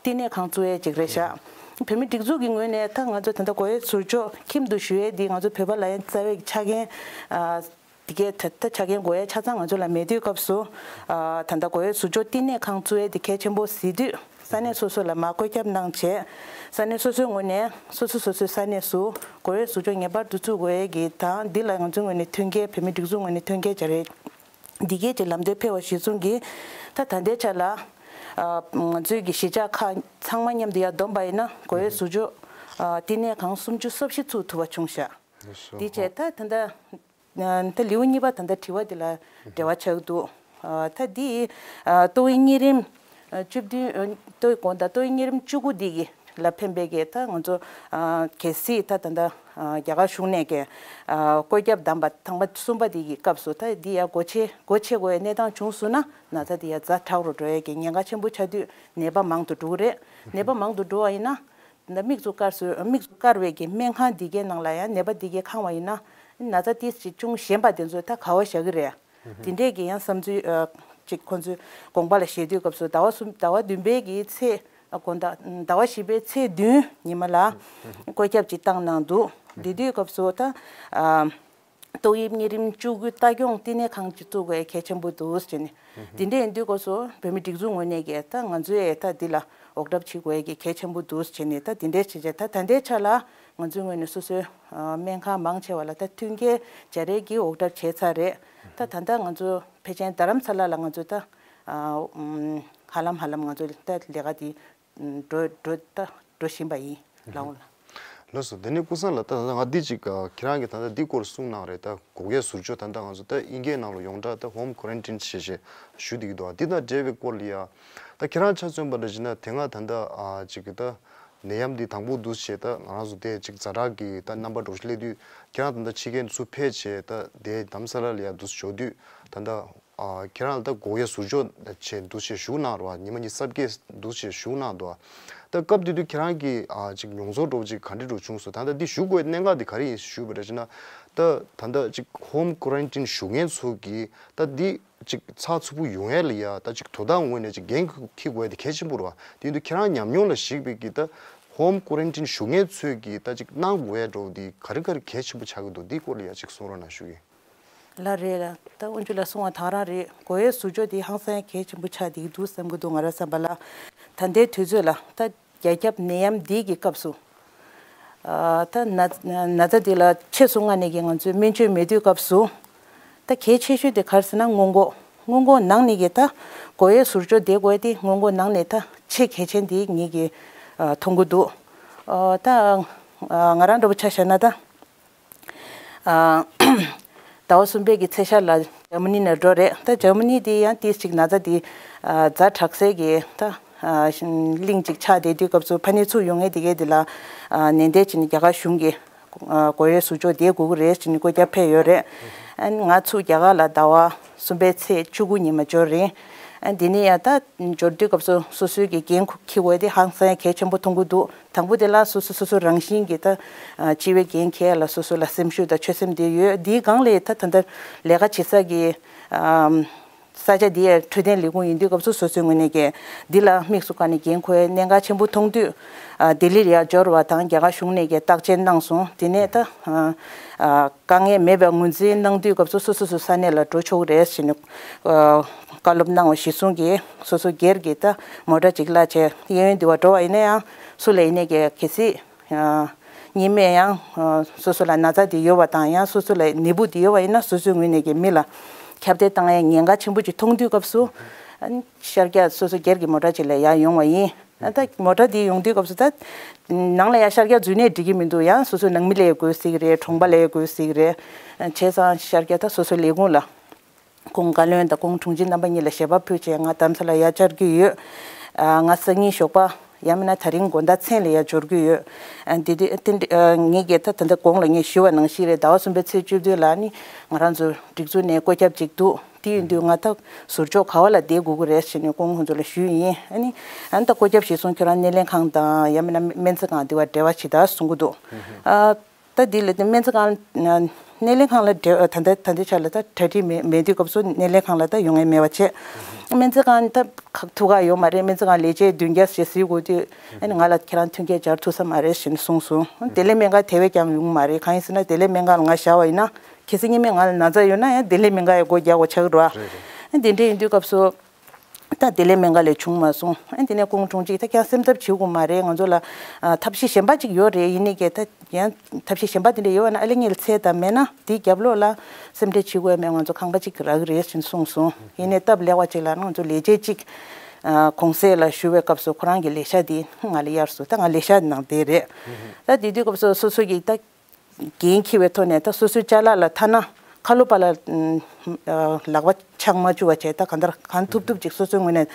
བསྟི་གནས་ཁང་བཙུགས་ཡས་ཅིག་རེད་ཤག་བོད་མི་སྒྲིག་འཛུགས་ཀྱི་ངོས་ནས་ད་ང་ཚོ་ད་ལྟ་བགོ་བའི་ཟུར་འཇོག་ཁྱིམ་དུ་བཞུགས་ཡས་འདི་ང་ཚོ་བོད་པ་ལ་ཡང་རྩ་བའི་ཆ་རྐྱེན་ཨ། དེ་གའི་ད་ལྟ་ཆ་རྐྱེན་དགོས་ཡ་ཆ་ཚང་ང་ཚོ་ལ་མེད་དུས་སྐབས་སུ། ཨ་ད་ལྟ་དགོས་ཡ་ཟུར་འཇོག་བསྟི་གནས་ཁང་བཙུགས་ཡ་དེ་གལ་ཆེན་པོ་གཟིགས་དུས་ས་གནས་སོ་སོ་ལ་མར་བཀོད་ཁྱབ་གནང་བྱས། ས་གནས་སོ་སོའི་ངོས་ནས་སོ་སོ་སོ་སོའི་ས་གནས་སུ་དགོས་ཡ་ཟུར་འཇོག་ངེས་པར་དུ་བཙུགས་དགོས་ཡ་གི་དང་འདི་ལ་ང་ཚོའི་ངོས་ནས་མཐུན་རྐྱེན་བོད་མི་སྒྲིག་འཛུགས་ངོས་ནས་མཐུན་རྐྱེན་སྦྱར་ཡ་འདི་གའི་ཅིག་ལམ་སྟོན་ཕེབས་པ་གཞིར་བཟུང་གིས་ད་ད་ལྟའི་ཆ་ལ་ཨ་ང་ཚོའི་གི་གཞིས་ཆགས་ཁག་ཚང་མ་མཉམ་དུ་ཡར་བསྡོམས་པ་ཡིན་ན་དགོས་ཡ་ཟུར་འཇོག་ཨ་བསྟི་གནས་ཁང་སུམ་ཅུ་སོ་བཞི་བཙུགས་ཐུབ་པ་བྱུང་ཤག་འདི་བྱས་ད་ད་ལྟ། ད་ལེའུ་གཉིས་པ་ད་ལྟ་དྲི་བ་འདི་ལ་འབྲེལ་བ་ཆགས་འདུག་ད་འདི་ཏོག་དབྱིབས་གཉན་རིམས་བཅུ་བདུན་ཏོག་དབྱིབས་དགོངས་དག་ཏོག་དབྱིབས་གཉན་རིམས་བཅུ་དགུ་འདི་གི་ལ་ཕན་པའི་གི་ད་ང་ཚོ་གལ་སྲིད་ད་ད་ལྟ་རྒྱ་གར་གཞུང་ནས་གི་བཀོད་ཁྱབ་བདམས་པ་ཐེངས་མ་གསུམ་པ་འདི་གི་སྐབས་སུ་ད་འདི་ཡ་སྒོ་ཕྱེ་སྒོ་ཕྱེ་དགོས་ཡ་གནས་སྟངས་བྱུང་སོང་ན་ན་ཚ་འདི་ཡ་ཛ་དྲག་རུ་འགྲོ་ཡ་གི་ཉེན་ཁ་ཆེན་པོ་ཆགས་དུས་ནད་པ་མང་དུ་འགྲོ་གི་རེད། ནད་པ་མང་དུ་འགྲོ་བ་ཡིན་ན། ད་མིག་ཏུ་བཀར་སོ་མིག་ཏུ་བཀར་བའི་གི་སྨན་ཁང་འདི་གའི་ནང་ལ་ཡང་ནད་པ་འདི་གའི་ཁེངས་པ་ཡིན་ན་ན་ཚ་ཏོག་ཙམ་ཅིག་ཅུང་ཞན་པ་དེ་ཚོ་ད་ག་བ་བཞག་གི་རེད། དེ་འདྲས་ཀྱི་ཡང་བསམ་ཚུལ་ཨ་ཅིག་ཁོང་ཚོས་དགོངས་པ་ལ་བཞེས་དུས་སྐབས་སུ་ཟླ་བ་གསུམ་ཟླ་བ་བདུན་པའི་གི་ཚེས་ཨ་དགོངས་དག་ཟླ་བ་བཞི་པའི་ཚེས་བདུན་ཉི་མ་ལ་བཀོད་ཁྱབ་ཅིག་བཏང་གནང་འདུག་དེ་དུས་སྐབས་སུ་ད་ཨ། ཏོག་དབྱིབས་གཉན་རིམས་བཅུ་དགུ་ལྟ་སྐྱོང་བསྟི་གནས་ཁང་ཅིག་བཙུགས་དགོས་གལ་ཆེན་པོ་འདུག་ཟེར་ནས། འདི་འདྲ་ཡིན་དུས་སྐབས་སུ་བོད་མི་སྒྲིག་འཛུགས་ངོས་ནས་ཀྱི་ད་ང་ཚོས་ད་འདི་ལ་འོག་གྲབས་བྱེད་དགོས་ཀྱི་གལ་ཆེན་པོ་འདུག་ཟེར་ནས་ད་འདི་འདྲའི་བྱས་བྱས་ད་ད་ལྟའི་ཆ་ལ་ང་ཚོའི་ངོས་ནས་སོ་སོའི་སྨན་ཁང་མང་ཆེ་བ་ལ་ད་མཐུན་རྐྱེན་སྦྱར་ཡས་ཀྱི་འོག་གྲབས་བྱས་ཚར་རེད། ད་ད་ལྟ་ང་ཚོ་ཕལ་ཆེར་རྡ་རམ་ས་ལ་ལ་ང་ཚོ་ད་ཧ་ལམ་ཧ་ལམ་ང་ཚོ་ད་ལས་ཀ་འདི་འགྲོ་འགྲོ་ད་འགྲོ་བཞིན་པ་ཡིན་ལགས་འོང་ལ། ལགས་སོ། དེ་ནས་ཀུན་བཟང་ལགས་ད་ང་འདི་ཅིག་ཁྱེད་རང་གིས་ད་ལྟ་འདི་སྐོར་གསུངས་གནང་རེད། ད་སྒོ་ཁའི་ཟུར་འཇོག་ད་ལྟ་ང་ཚོ་ད་དབྱིན་སྐད་ནང་ལ་ཡོངས་གྲགས་ད་ཧོམ་ཀོ་རན་ཊིན་ཞེས་ཞེས་ཞུ་བསྡད་ཀྱི་འདུག་འདི་དང་འབྲེལ་བའི་སྐོར་ལ་ཡ་ད་ཁྱེད་རང་ཆ་མཚོན་པ་འདྲ་བྱས་ན་དེ་སྔ་ད་ལྟ་ཅིག་ད་ནད་ཡམས་འདི་དང་པོ་འདུག་བྱས་ད་ང་རང་ཚོ་དེ་ཅིག་ཛ་དྲག་གི་ད་རྣམ་པ་འདྲ་བོ་ཞིག་སླེབས་དུས་ཁྱེད་རང་ད་ལྟ་ཕྱི་རྒྱལ་ཚུར་ཕེབས་བྱས་ད་དེ་རྡ་རམ་ས་ལ་ལ་ཡ་འདུག་འབྱོར་དུས་ད་ལྟ། ཨ་ཁྱེད་རང་ལ་ད་སྒོ་ཁའི་ཟུར་འཇོག་བྱས་འདུག་བྱས་ཞུ་གནང་རོགས། ཉི་མ་གཉིས་གསབ་སྐྱེལ་འདུག་བྱས་ཞུ་གནང་འདུག་ད་སྐབས་དེ་དུས་ཁྱེད་རང་གིས་ཨ་ཅིག་མྱོང་ཚོར་འདྲ་བོ་ཅིག་ག་འདྲ་འདྲ་བྱུང་སོང་། ད་ལྟ་འདི་ཞུ་དགོས་གནད་འགག་འདི་ག་རེ་ཡིན་ཞུས་པ་རེད་ཅེ་ན། ད་ད་ལྟ་ཅིག་ཧོམ་ཀོ་རན་ཊིན་བཞུགས་མཁན་ཚོ་གིས་ད་འདི་ཅིག་ཚགས་ཚུད་པོ་ཡོང་ཡས་ལ་ཡ་ད་ཅིག་དོ་བདག་ངོས་ནས་ཅིག་འགན་འཁྱེར་དགོས་ཡས་དེ་གལ་ཆེན་པོ་རེད་བ། དེ་ཡིན་དུས་ཁྱེད་རང་ཉམས་མྱོང་ལ་གཞིགས་པའི་གི་ད་ཧོམ་ཀོ་རན་ཊིན་བཞུགས་མཁན་ཚོས་གིས་ད་ཅིག་གནང་དགོས་ཡས་འདྲ་བོ་འདི་ག་རེ་ག་རེ་གལ་ཆེན་པོ་ཆགས་ཀྱི་འདུག་འདིའི་སྐོར་ལ་ཡ་ཅིག་གསུང་རོགས་གནང་ཞུ་གི་ཡིན། ལགས་རེད་ལགས། ད་དབོན་ཇུ་ལགས་གསུང་བ་དང་རང་རེད། སྒོ་ཡའི་ཟུར་འཇོག་འདི་ཧང་སང་གལ་ཆེན་པོ་ཆགས་བསྡད་ཀྱི་འདུག་བསམ་གྱི་འདུག་ང་རང་བསམ་པ་ལ། ད་ལྟའི་དུས་ཚོད་ལ་ད་རྒྱ་ཁྱབ་ནད་ཡམས་འདི་གི་སྐབས་སུ། ཨ་ད་ན་ན་ཚ་འདི་ལ་ཕྱིས་སུ་སྔ་ནས་ཀྱི་ང་ཚོས་སྨན་བཅོས་མེད་དུས་སྐབས་སུ། ད་གལ་ཆེ་ཤོས་དེ་ག་རེ་ཟེར་ན་སྔོན་འགོག་སྔོན་འགོག་ནང་ནས་ཀྱི་ད་འགོག་ཡའི་ཟུར་འཇོག་དེ་དགོས་དེ་སྔོན་འགོག་ནང་ནས་ད་ཆེས་གལ་ཆེན་དེ་ངེད་ཀྱི་མཐོང་གི་འདུག་ད་ང་རང་འདྲ་པོ་ཆ་བཞག་ན་ད། ཟླ་བ་གསུམ་པའི་གི་ཚེས་ཤར་ལ་འཇར་མ་ནི་ནང་འགྲོ་རེད། ད་འཇར་མ་ནི་དེ་ཡང་ཏིས་ཅིག་ན་ཚ་དེ་ཛ་དྲག་སའི་གི་ད་གླིང་ཅིག་ཆགས་བསྡད་དུས་སྐབས་སུ་ཕ་ནི་ཚུར་ཡོང་ངེས་དེ་གའི་དེ་ལ་ནན་ཏན་བྱས་ནས་རྒྱ་གར་གཞུང་གི་འགོག་ཡའི་ཟུར་འཇོག་དེ་དགོས་ཀྱི་རེད་ཟེར་ནས་བཀོད་ཁྱབ་ཕེབས་ཡོད་རེད། ཨ་ནི་ང་ཚུར་རྒྱ་གར་ལ་ཟླ་བ་གསུམ་པའི་ཚེས་བཅུ་དགུ་ཉིན་མ་འབྱོར་རེད། ཨ་འདི་ནས་ཡང་ད་འབྱོར་དུས་སྐབས་སུ་སོ་སོའི་གི་འགན་ཁུར་འཁྱེར་དགོས་དེ་ཧང་སང་ཡ་གལ་ཆེན་པོ་མཐོང་གི་འདུག་དང་པོ་དེ་ལ་སོ་སོ་སོ་སོ་རང་བཞིན་གྱི་ད་སྤྱི་བའི་འགན་འཁྱེར་ལ་སོ་སོ་ལ་སེམས་ཤུགས་དང་ཆོད་སེམས་དེ་ཡོད། དེའི་སྒང་ལ་ད་ད་ལྟ་ལས་ཀ་བྱེད་ས་གི་ས་ཆ་འདི་ཡང་འཕྲོད་བསྟེན་ལས་ཁུངས་ཡིན་དུས་སྐབས་སུ་སོ་སོའི་ངོས་ནས་ཀྱི་འདི་ལ་དམིགས་སུ་བཀར་ནས་འགན་ཁུར་གནད་འགག་ཆེན་པོ་མཐོང་དུས་ལྡི་ལི་ལ་ཡར་འབྱོར་བ་དང་རྒྱ་གར་གཞུང་ནས་ཀྱི་བརྟག་དཔྱད་གནང་སོང་། དེ་ནས་ད་དཀའ་ངལ་མེད་པའི་ངོས་འཛིན་གནང་དུས་སྐབས་སུ་སོ་སོ་སོ་ས་གནས་ལ་འགྲོ་ཆོག་གི་རེད་ཟེར་ནས་བཀའ་སློབ་གནང་བ་གཞིར་བཟུང་གིས་སོ་སོ་སྒེར་གྱི་ད་མོ་ཊ་ཅིག་གླ་བྱས་གཡས་གཡོན་འདི་བ་འགྲོ་བ་ཡིན་ན་ཡང་སུ་ལ་ཡིན་ནས་ཀྱི་གལ་སྲིད། གཉིས་སྨན་ཡང་སོ་སོ་ལ་ན་ཚ་དེ་ཡོད་པ་དང་ཡང་སོ་སོ་ལ་ནད་འབུ་དེ་ཡོད་པ་ཡིན་ན་སོ་སོའི་ངོས་ནས་ཀྱི་མི་ལ་ཁྱབ་གདལ་བཏང་ཡའི་ཉེན་ཁ་ཆེན་པོ་ཅིག་མཐོང་དུས་སྐབས་སུ་ཤར་རྒྱག་སོ་སོ་སྒེར་གྱི་མོ་ཊ་ཅིག་ལ་ཡར་ཡོང་བ་ཡིན། ད་མོ་ཊ་དེ་ཡོང་དུས་སྐབས་སུ་ད་ནང་ལ་ཡར་ཤར་རྒྱག་འཛུལ་ནས་འགྲིག་གི་མི་འདུག་ཡང་སོ་སོའི་ནང་མི་ལ་ཡང་དགོས་སྲིད་ཀྱི་རེད། གྲོང་པ་ལ་ཡང་དགོས་སྲིད་ཀྱི་རེད། བྱས་ཙང་ཤར་རྒྱག་ད་སོ་སོའི་ལས་ཁུངས་ལ། ཁོང་བཀའ་བློན་དང་ཁོང་དྲུང་ཆེ་རྣམ་པ་གཉིས་ལ་ཞལ་པར་ཕུལ་བྱས་ང་རྡ་རམ་ས་ལ་ཡར་བཅར་གྱི་ཡོད། ང་སང་ཉིན་ཞོགས་པ་ཡང་མིན་ན་དེ་རིང་དགོང་དག་མཚན་ལ་ཡར་འབྱོར་གྱི་ཡོད། འདི་དུས་དེ་འདྲ་ངེད་ཀྱིས་ད་ད་ལྟ་གོང་ལ་ངས་ཞུས་པ་ནང་བཞིན་རེད། ཟླ་བ་གསུམ་པའི་ཚེས་བཅུ་བདུན་ལ་ནི་ང་རང་ཚོ་སྒྲིག་འཛུགས་ནས་བཀོད་ཁྱབ་ཅིག་འདུག་དེ་ཡིན་དུས་ང་ད་ཟུར་འཇོག་ག་བ་ལ་བསྡད་དགོས་ཀྱི་རེད་ཟེར་ནས་ཁོང་ཁོང་ཚོ་ལ་ཞུས་ཡིན། ཨ་ནི་ཨ་ནི་ད་བཀོད་ཁྱབ་ཞིག་སོང་ཁྱོད་རང་སྣེ་ལེན་ཁང་དང་ཡང་མིན་ན་སྨན་རྩིས་ཁང་དེ་བ་འབྲེལ་བ་བྱེད་ད་གསུང་གི་འདུག་ད་འདི་ལ་སྨན་རྩིས་ཁང་སྣེ་ལེན་ཁང་ལ་འབྲེལ་ད་ལྟ་ད་ལྟའི་ཆ་ལ་ད་གྲ་སྒྲིག་མེད་མེད་དུས་སྐབས་སུ་སྣེ་ལེན་ཁང་ལ་ད་ཡོང་ཡ་མེད་པ་བྱས། སྨན་རྩིས་ཁང་ད་ཁག་ཐུག་ག་ཡོད་མ་རེད། སྨན་རྩིས་ཁང་ལས་བྱེད་བདུན་བརྒྱ་ཞེ་ཟིན་དགོས་དུས་ཨ་ནི་ང་ལ་ཁྱེད་རང་མཐུན་རྐྱེན་སྦྱར་ཐུབ་ས་མ་རེད་ཞེས་གསུངས་སོང་། བདེ་ལེགས་སྨན་ཁང་དེ་བས་ཀྱང་ཡོང་མ་རེད། གང་ཡིན་ཟེར་ན་བདེ་ལེགས་སྨན་ཁང་ལ་ང་བཞག་པ་ཡིན་ན་གལ་སྲིད་སྔོན་མ་ང་ལ་ན་ཚ་ཡོད་ན་ཡང་བདེ་ལེགས་སྨན་ཁང་ཡང་སྒོ་རྒྱག་དགོས་ཆགས་ཀྱི་རེད་བ། ཨ་དེ་འདྲ་ཡིན་དུས་སྐབས་སུ། ད་བདེ་ལེགས་སྨན་ཁང་ལས་བྱུང་མ་སོང་། ཨ་དེ་ནས་ཁོང་དྲུང་ཆེ་ད་ཀྱང་སེམས་འཚབ་བྱེད་དགོས་མ་རེད། ང་ཚོ་ལ་ཨ་ཐབས་ཤེས་གཞན་པ་ཅིག་ཡོད་རེད། ཡིན་ནའི་ཀྱེ་ད་ཡང་ཐབས་ཤེས་གཞན་པ་དེ་འདྲ་ཡོད་ན་ཨ་ལེ་ངེད་ལ་འཚོལ་དང་། མེད་ན་དེའི་རྒྱབ་ལོགས་ལ་སེམས་ཁྲལ་བྱེད་དགོས་མེད། ང་ཚོ་ཁང་པ་ཅིག་རག་གི་རེད་ཟེར་གསུངས་སོང་། ཡིན་ནའི་སྟབས་ལེགས་པ་ཅིག་ལ་ང་ཚོ་ལས་བྱེད་ཅིག་ཨ་གུང་སེང་ལ་ཞུ་བའི་སྐབས་སུ་ཁོ་རང་གི་ལས་ཤག་དེ་ང་ལ་གཡར་སོང་། ད་ང་ལས་ཤག་ནང་བསྡད་རེད། ད་དེ་དུས་སྐབས་སུ་སོ་སོ་གི་ད། འགན་འཁྱེར་བའི་ཐོག་ནས་ད་སོ་སོའི་ཅ་ལག་ལ་ཐ་ན་ཁ་ལོ་པ་ལ་ཨ་ལག་པ་འཆང་མ་བཅུག་པ་བྱས། ད་གང་ལྟར་གང་ཐུབ་ཐུབ་ཅིག་སོ་སོའི་ངོས་ནས་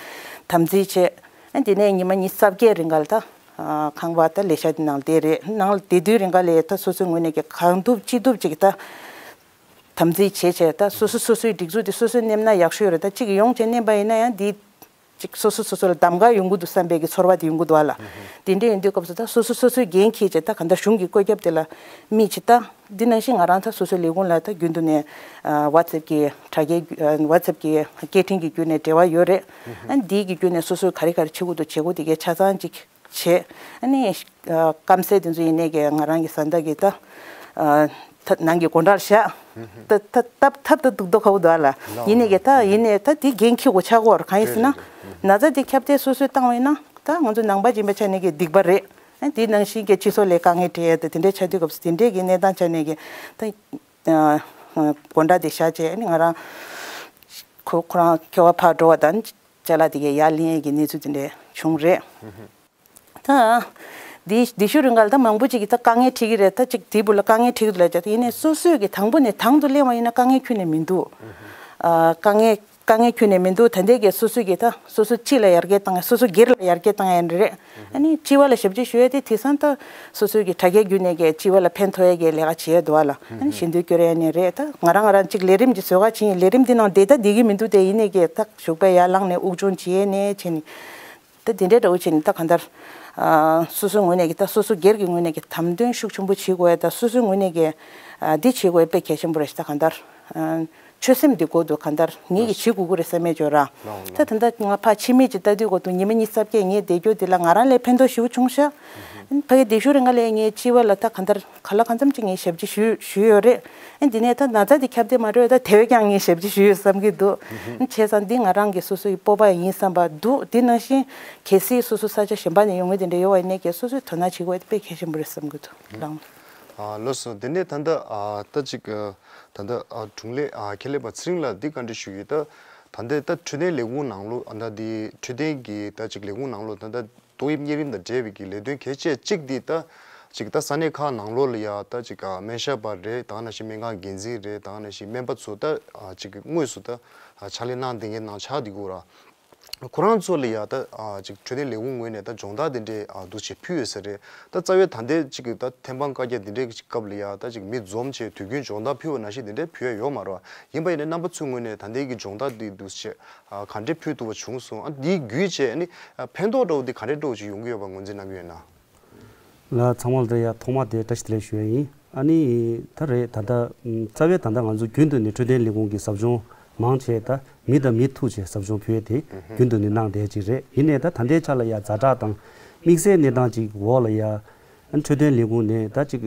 དམ་འཛིན་བྱས། ཨ་དེ་ནས་ཉི་མ་ཉི་ཤུ་རྩ་བརྒྱད་རིང་ག་ལ་ད་ཨ་ཁང་པ་ད་ལས་ཤག་དེ་ནང་བསྡད་རེད། ནང་ལ་བསྡད་དུས་རིང་ག་ལ་ད་སོ་སོའི་ངོས་ནས་ཀྱི་གང་ཐུབ་ཅི་ཐུབ་ཅིག་ད་དམ་འཛིན་བྱས་བྱས། ད་སོ་སོ་སོ་སོའི་སྒྲིག་འཛུགས་དེ་སོ་སོས་མནན་ན་ཡག་ཤོས་རེད། ད་གཅིག་ཡོང་བྱས་མནན་པ་ཡིན་ན་ཡང་འདི། ཅིག་སོ་སོ་སོ་སོ་ལ་གདམ་ག་ཡོང་གི་འདུག་བསམ་པའི་གི་ཚོར་བ་དེ་ཡོང་གི་འདུག་ཨ་ལ། དེ་འདྲ་ཡིན་དུས་སྐབས་སུ་ད་སོ་སོ་སོ་སོའི་འགན་འཁྱེར་བྱས། ད་གང་ལྟར་གཞུང་གི་བཀོད་ཁྱབ་དེ་ལ་མིག་ཅིག་ལྟ། འདི་ནང་བཞིན་ང་རང་ད་སོ་སོའི་ལས་ཁུངས་ལ་ད་རྒྱུན་དུ་ནས་ཝ་ཚེབ་ཀྱི་དྲ་རྒྱའི་ཝ་ཚེབ་ཀྱི་སྐད་འཕྲིན་གྱི་བརྒྱུད་ནས་འབྲེལ་བ་ཡོད་རེད། ཨ་འདིའི་གི་བརྒྱུད་ནས་སོ་སོས་ག་རེ་ག་རེ་བྱེད་དགོས་འདུག་བྱེད་དགོས་དེ་གའི་ཆ་ཚང་ཅིག་བྱས། ཨ་ནི་སྐམ་སའི་དེ་ཚོ་ཡིན་ནའི་གི་ང་རང་གི་བཟའ་ཟླ་གི་ད་ད་ནང་གི་སྒོ་འགྲམ་བཞག་ད་ད་ཐབ་ཐབ་ད་སྡུག་ཏོ་ཁ་བོ་འདུག་ཨ་ལ། ཡིན་ནའི་གི་ད་ཡིན་ནའི་ད་དེ་འགན་འཁྱེར་དགོས་ཆགས་ཀྱི་ཡོད་རེད། གང་ཡིན་ཟེར་ན། ན་ཚ་དེ་ཁྱབ་གདལ་སོ་སོས་བཏང་བ་ཡིན་ན་ད་ང་ཚོ་ནང་པ་སྦྱིན་པ་ཆ་ནས་གི་སྡིག་པ་རེད། ཨ་དེ་ནང་བཞིན་གི་སྤྱི་ཚོགས་ལ་དཀའ་ངལ་འཕྲད་ཡ་ད་དེ་འདྲའི་ཆགས་དུས་སྐབས་སུ་དེ་འདྲའི་གི་གནས་སྟངས་ཆ་ནས་གི་ད་སྒོ་འགྲམ་དེ་བཞག་བྱས། ཨ་ནི་ང་རང་ཁོ་ཁོ་རང་ཁྱོ་ག་ཕར་འགྲོ་བ་དང་ཅ་ལག་དེ་གའི་ཡར་ལེན་ཡས་ཀྱི་གནས་ཚུལ་དེ་འདྲ་བྱུང་རེད། ད་འདི་འདི་ཤུ་རིང་ག་ལ་ད་མང་པོ་ཅིག་གིས་ད་དཀའ་ངལ་འཕྲད་ཀྱི་རེད། ད་ཅིག་དེའི་བུ་ལ་དཀའ་ངལ་འཕྲད་ཀྱི་རེད་ལབ་ཀྱང་། ཡིན་ནའི་སོ་སོས་ཀྱི་དང་པོ་ནས་དང་དུ་གླེང་བ་ཡིན་ན་དཀའ་ངལ་ཁྱོན་ནས་མི་འདུག་ཨ་དཀའ་ངལ་དཀའ་ངལ་ཁྱོན་ནས་མི་འདུག་ད་ལྟའི་གི་སོ་སོས་ཀྱི་ད་སོ་སོ་སྤྱི་ལ་ཡར་རྒྱས་བཏང་ཡ། སོ་སོ་སྒེར་ལ་ཡར་རྒྱས་བཏང་ཡ་རེད། ཨ་ནི་སྤྱི་བ་ལ་ཞབས་ཕྱི་ཞུ་ཡ་དེ་དེང་སང་ད་སོ་སོའི་གི་དྲ་རྒྱའི་བརྒྱུད་ནས་གི་སྤྱི་བ་ལ་ཕན་ཐོགས་ཡ་གི་ལས་ཀ་བྱེད་ཡ་འདུག་ཨ་ལ། ཨ་ནི་ཞལ་འདོན་སྐྱོར་ཡ་ནས་རེད། ད་ང་རང་ང་རང་ཅིག་ལས་རིམ་གྱི་བཟོ་ག་ཕྱིན་ཡིན། ལས་རིམ་འདི་ནང་བསྡད་ད་བསྡད་ཀྱི་མི་འདུག་དེ་ཡིན་ནའི་གི་ད་ཞོགས་པ་ཡར་ལངས་ནས་དབུགས་སྦྱོང་བྱེད་ཡ་ནས་བྱས་ནས། ད་དེ་འདྲའི་འདྲ་བོ་བྱས་ནས་ད་གང་ལྟར་ཨ་སོ་སོའི་ངོས་ནས་ཀྱི་ད་སོ་སོ་སྒེར་གྱི་ངོས་ནས་ཀྱི་དམ་དོན་ཤུགས་ཆེན་པོ་བྱེད་དགོས་ཡ། ད་སོ་སོའི་ངོས་ནས་ཀྱི་ཨ་འདི་བྱེད་དགོས་ཡ་དཔེ་གལ་ཆེན་པོ་རེད་ཤག་ད་གང་ལྟར་ཨ་ཆོད་སེམས་འདི་དགོས་འདུག་གང་ལྟར་ངེད་ཀྱིས་བྱེད་དགོས་ཀྱི་རེད་བསམ་ཡས་ཅིག་ཡོད་ར། ད་ད་ལྟ་ང་ཕར་ཕྱི་མིག་ཅིག་ལྟ་དུས་འགོ་དུ་ཉི་མ་ཉི་ཤུ་རྩ་བརྒྱད་ངས་བསྡད་རྒྱུ་འདི་ལ་ང་རང་ལ་ཕན་ཐོགས་ཞེ་པོ་བྱུང་ཤག་ཕ་གི་དེ་ཤུ་རིང་ག་ལ་ངས་སྤྱི་བ་ལ་ད་གང་ལྟར་ག་ལ་གང་འཚམ་ཅིག་ངས་ཞབས་ཕྱི་ཞུ་ཞུས་ཡོད་རེད། ཨ་འདི་ནས་ད་ན་ཚ་འདི་ཁྱབ་གདལ་མ་འགྲོ་ཡ་ད་དེ་བས་ཀྱང་ངས་ཞབས་ཕྱི་ཞུས་ཡོད་བསམ་གྱི་འདུག་བྱས་ཙང་འདི་ང་རང་གི་སོ་སོ་ཡི་སྤོབས་པ་ཡིན་བསམ་པ་འདུག་དེ་ནང་བཞིན་གལ་སྲིད་སོ་སོ་ས་ཆ་གཞན་པ་ནས་ཡོང་མཁན་དེ་འདྲ་ཡོད་པ་ཡིན་ནའི་ཀྱང་སོ་སོས་དོ་སྣང་བྱེད་དགོས་དེ་དཔེ་གལ་ཆེན་པོ་རེད་བསམ་གྱི་འདུག་ལགས། ཨ་ལགས་སོ། དེ་ནས་ད་ལྟ་ཨ་ད་ཅིག་ཨ་ད་ལྟ་ཨ་དྲུང་ལས་ཨ་ཁེ་ལས་པ་ཚེ་རིང་ལགས་འདི་བཀའ་འདྲི་ཞུ་གི་ཡོད། ད་ ད་ལྟའི་ད་འཕྲོད་བསྟེན་ལས་ཁུངས་ནང་ལོགས་ཨ་ད་འདི་འཕྲོད་བསྟེན་གྱི་ད་ཅིག་ལས་ཁུངས་ནང་ལོགས་ད་ད་ཏོག་དབྱིབས་གཉན་རིམས་དང་འབྲེལ་བའི་གི་ལས་དོན་གལ་ཆེ་གཅིག་འདི་ད་ཅིག་ད་ས་གནས་ཁག་ནང་ལོགས་ལ་ཡ་ད་ཅིག་སྨན་ཞབས་པ་རེད། ད་ག་ནང་བཞིན་སྨན་ཁང་འགན་འཛིན་རེད། ད་ག་ནང་བཞིན་སྨན་པ་ཚོ་ད་ཅིག་དངོས་སུ་ད་ཕྱག་ལས་གནང་བསྡད་མཁན་ནང་ཆགས་བསྡད་ཀྱི་ཡོད་ར། ཁོ་རང་ཚོ་ལ་ཡ་ད་ཅིག་འཕྲོད་བསྟེན་ལས་ཁུངས་ངོས་ནས་ད་སྦྱོང་བརྡར་དེ་འདྲའི་འདུག་སེ་ཕུལ་ཡོད་ས་རེད། ད་རྩ་བའི་ད་ལྟའི་ཅིག་ད་ཐེམ་སྤང་བཀའ་རྒྱ་དེ་འདྲའི་སྐབས་ལ་ཡ་ད་ཅིག་མི་འཛོམས་བྱས་དུས་རྒྱུན་སྦྱོང་བརྡར་ཕུལ་བ་ནང་བཞིན་དེ་འདྲའི་ཕུལ་ཡ་ཡོད་མ་རེད་བ། ཡིན་པ་ཡིན་ནའི་རྣམ་པ་ཚོའི་ངོས་ནས་ད་ལྟའི་གི་སྦྱོང་བརྡར་དེ་འདུག་སེ་ག་འདྲས་ཕུལ་ཐུབ་པ་བྱུང་སོང་། ཨ་འདི་བརྒྱུད་བྱས་ཨ་ནི་ཕན་ཐོགས་འདྲ་བོ་དེ་ག་འདྲས་འདྲ་བོ་ཅིག་ཡོང་གི་ཡོད་པ་ངོས་འཛིན་གནང་གི་ཡོད་ན། ལ་ཚང་མ་ལ་ཡ་ཐོག་མ་དེ་བཀྲ་ཤིས་བདེ་ལེགས་ཞུ་ཡ་ཡིན། ཨ་ནི་ད་རེད། ད་ལྟ་རྩ་བའི་ད་ལྟ་ང་ཚོ་རྒྱུན་དུ་ནས་འཕྲོད་བསྟེན་ལས་ཁུངས་ཀྱི་ཟབ་སྦྱོང་མང་ཆེ་ད་མི་དང་མི་ཐུག་བྱས་ཟབ་སྦྱོང་ཕུལ་ཡས་དེ་རྒྱུན་དུ་ནས་གནང་བསྡད་ཅིག་རེད། ཡིན་ནའི་ད་ད་ལྟའི་ཆ་ལ་ཡ་ཛ་དྲག་དང་དམིགས་བསལ་གནས་སྟངས་ཅིག་འོག་ལ་ཡ་ཨ་ནི་འཕྲོད་བསྟེན་ལས་ཁུངས་ནས་ད་ཅིག་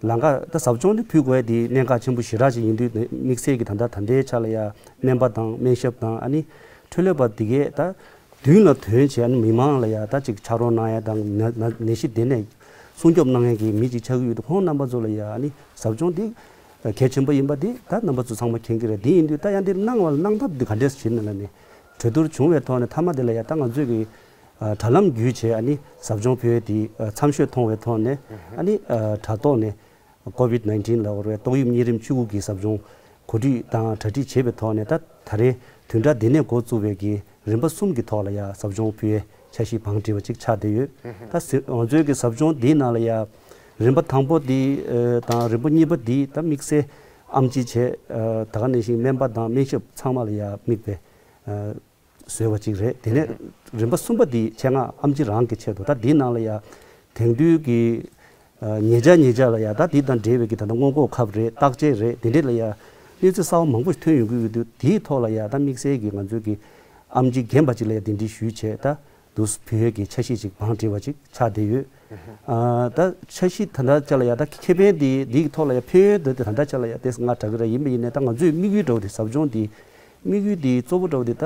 ལམ་ཁ་ད་ཟབ་སྦྱོང་དེ་ཕུལ་དགོས་ཡ་དེ་གནད་འགག་ཆེན་པོ་ཞེ་དྲག་ཅིག་ཡིན་དུས་དམིགས་བསལ་གྱི་ད་ལྟ་ད་ལྟའི་ཆ་ལ་ཡ་སྨན་པ་དང་སྨན་ཞབས་དང་ཨ་ནི་འཕྲོད་ལས་པ་དེ་གས་ད། མདུན་ལ་ཐོན་བྱས་ཨ་ནི་མི་མང་ལ་ཡ་ད་ཅིག་ཕྱག་རོགས་གནང་ཡ་དང་ན་ན་ནད་གཞི་དེ་ནས་སྲུང་སྐྱོབ་གནང་མཁན་གྱི་མི་ཅིག་ཆགས་ཀྱི་ཡོད་དུས་ཁོང་རྣམ་པ་ཚོ་ལ་ཡ་ཨ་ནི་ཟབ་སྦྱོང་འདི་གལ་ཆེན་པོ་ཡིན་པ་འདི་ད་རྣམ་པ་ཚོ་ཚང་མ་མཁྱེན་གྱི་རེད། འདི་ཡིན་དུས་ད་ཡ་འདི་གནང་བ་ལ་གནང་ཐབས་འདི་ག་འདྲས་བྱེད་ན་ལ་ནི་གྲོས་བསྡུར་བྱུང་བའི་ཐོག་ནས་མཐའ་མ་དེ་ལ་ཡ་ད་ང་ཚོས་ཀྱི་དྲ་ལམ་བརྒྱུད་བྱས་ཨ་ནི་ཟབ་སྦྱོང་ཕུལ་བའི་དེ་མཚམས་ཤོད་མཐོང་བའི་ཐོག་ནས་ཨ་ནི་དྲ་ཐོག་ནས། ཀོ་ཝིད་ནའིན་ཊིན་ལབ་དགོས་རེད། ཏོག་དབྱིབས་གཉན་རིམས་བཅུ་དགུ་གི་ཟབ་སྦྱོང་གོ་སྒྲིག་དང་གྲ་སྒྲིག་བྱེད་པའི་ཐོག་ནས་ད་ད་རེས་བདུན་ཕྲག་འདི་ནས་འགོ་བཙུགས་པའི་གི་རིམ་པ་གསུམ་གྱི་ཐོག་ལ་ཡ་ཟབ་སྦྱོང་ཕུལ་བའི་འཆར་གཞི་བང་བསྒྲིགས་པ་ཅིག་ཆགས་བསྡད་ཡོད། ད་ཟི་ང་ཚོའི་གི་ཟབ་སྦྱོང་འདིའི་ནང་ལ་ཡ་རིམ་པ་དང་པོ་འདི་ཨ་དང་རིམ་པ་གཉིས་པ་འདི་ད་དམིགས་བསལ་ཨེམ་ཆི་བྱས་ཨ་ད་ག་ནང་བཞིན་སྨན་པ་དང་སྨན་ཞབས་ཚང་མ་ལ་ཡ་དམིགས་པའི་ཨ། བཟོས་པ་ཅིག་རེད། དེ་ནས་རིམ་པ་གསུམ་པ་འདི་ཆེད་མངགས་ཨེམ་ཆི་རང་གི་ཆེད་དུ་ད་འདི་ནང་ལ་ཡ་དེང་དུས་ཀྱི་ཨ་ཉེ་ཆར་ཉེ་ཆར་ལ་ཡ་ད་འདི་དང་འབྲེལ་བའི་གི་ད་ལྟ་སྔོན་འགོག་ཁབ་རེད། བརྟག་དཔྱད་རེད། དེ་འདྲས་ལ་ཡ་གནས་ཚུལ་གསར་པ་མང་པོ་ཞིག་ཐོན་ཡོང་གི་ཡོད་དུས་དེའི་ཐོག་ལ་ཡ་ད་དམིགས་བསལ་གྱི་ང་ཚོའི་གི་ཨེམ་ཆི་རྒན་པ་ཅིག་ལ་ཡ་གདན་འདྲེན་ཞུས་བྱས་ད་དུ་ཕུལ་ཡས་ཀྱི་འཆར་གཞི་ཅིག་བང་བསྒྲིགས་པ་ཅིག་ཆགས་བསྡད་ཡོད། ཨ་ད་འཆར་གཞི་ད་ལྟ་ཅག་ལ་ཡ་ད་ཁེ་ཕན་འདི་འདིའི་ཐོག་ལ་ཡ་ཕན་ཡོན་འདི་ད་ལྟ་ཅག་ལ་ཡ་ཏེ་ང་དྲག་གི་ར་ཡིན་པ་ཡིན་ནའི་ད་ང་ཚོའི་དམིགས་ཡུལ་འདྲ་བོ་དེ་ཟབ་སྦྱོང་འདི་དམིགས་ཡུལ་འདི་གཙོ་བོ་འདྲ་བོ་དེ་ད།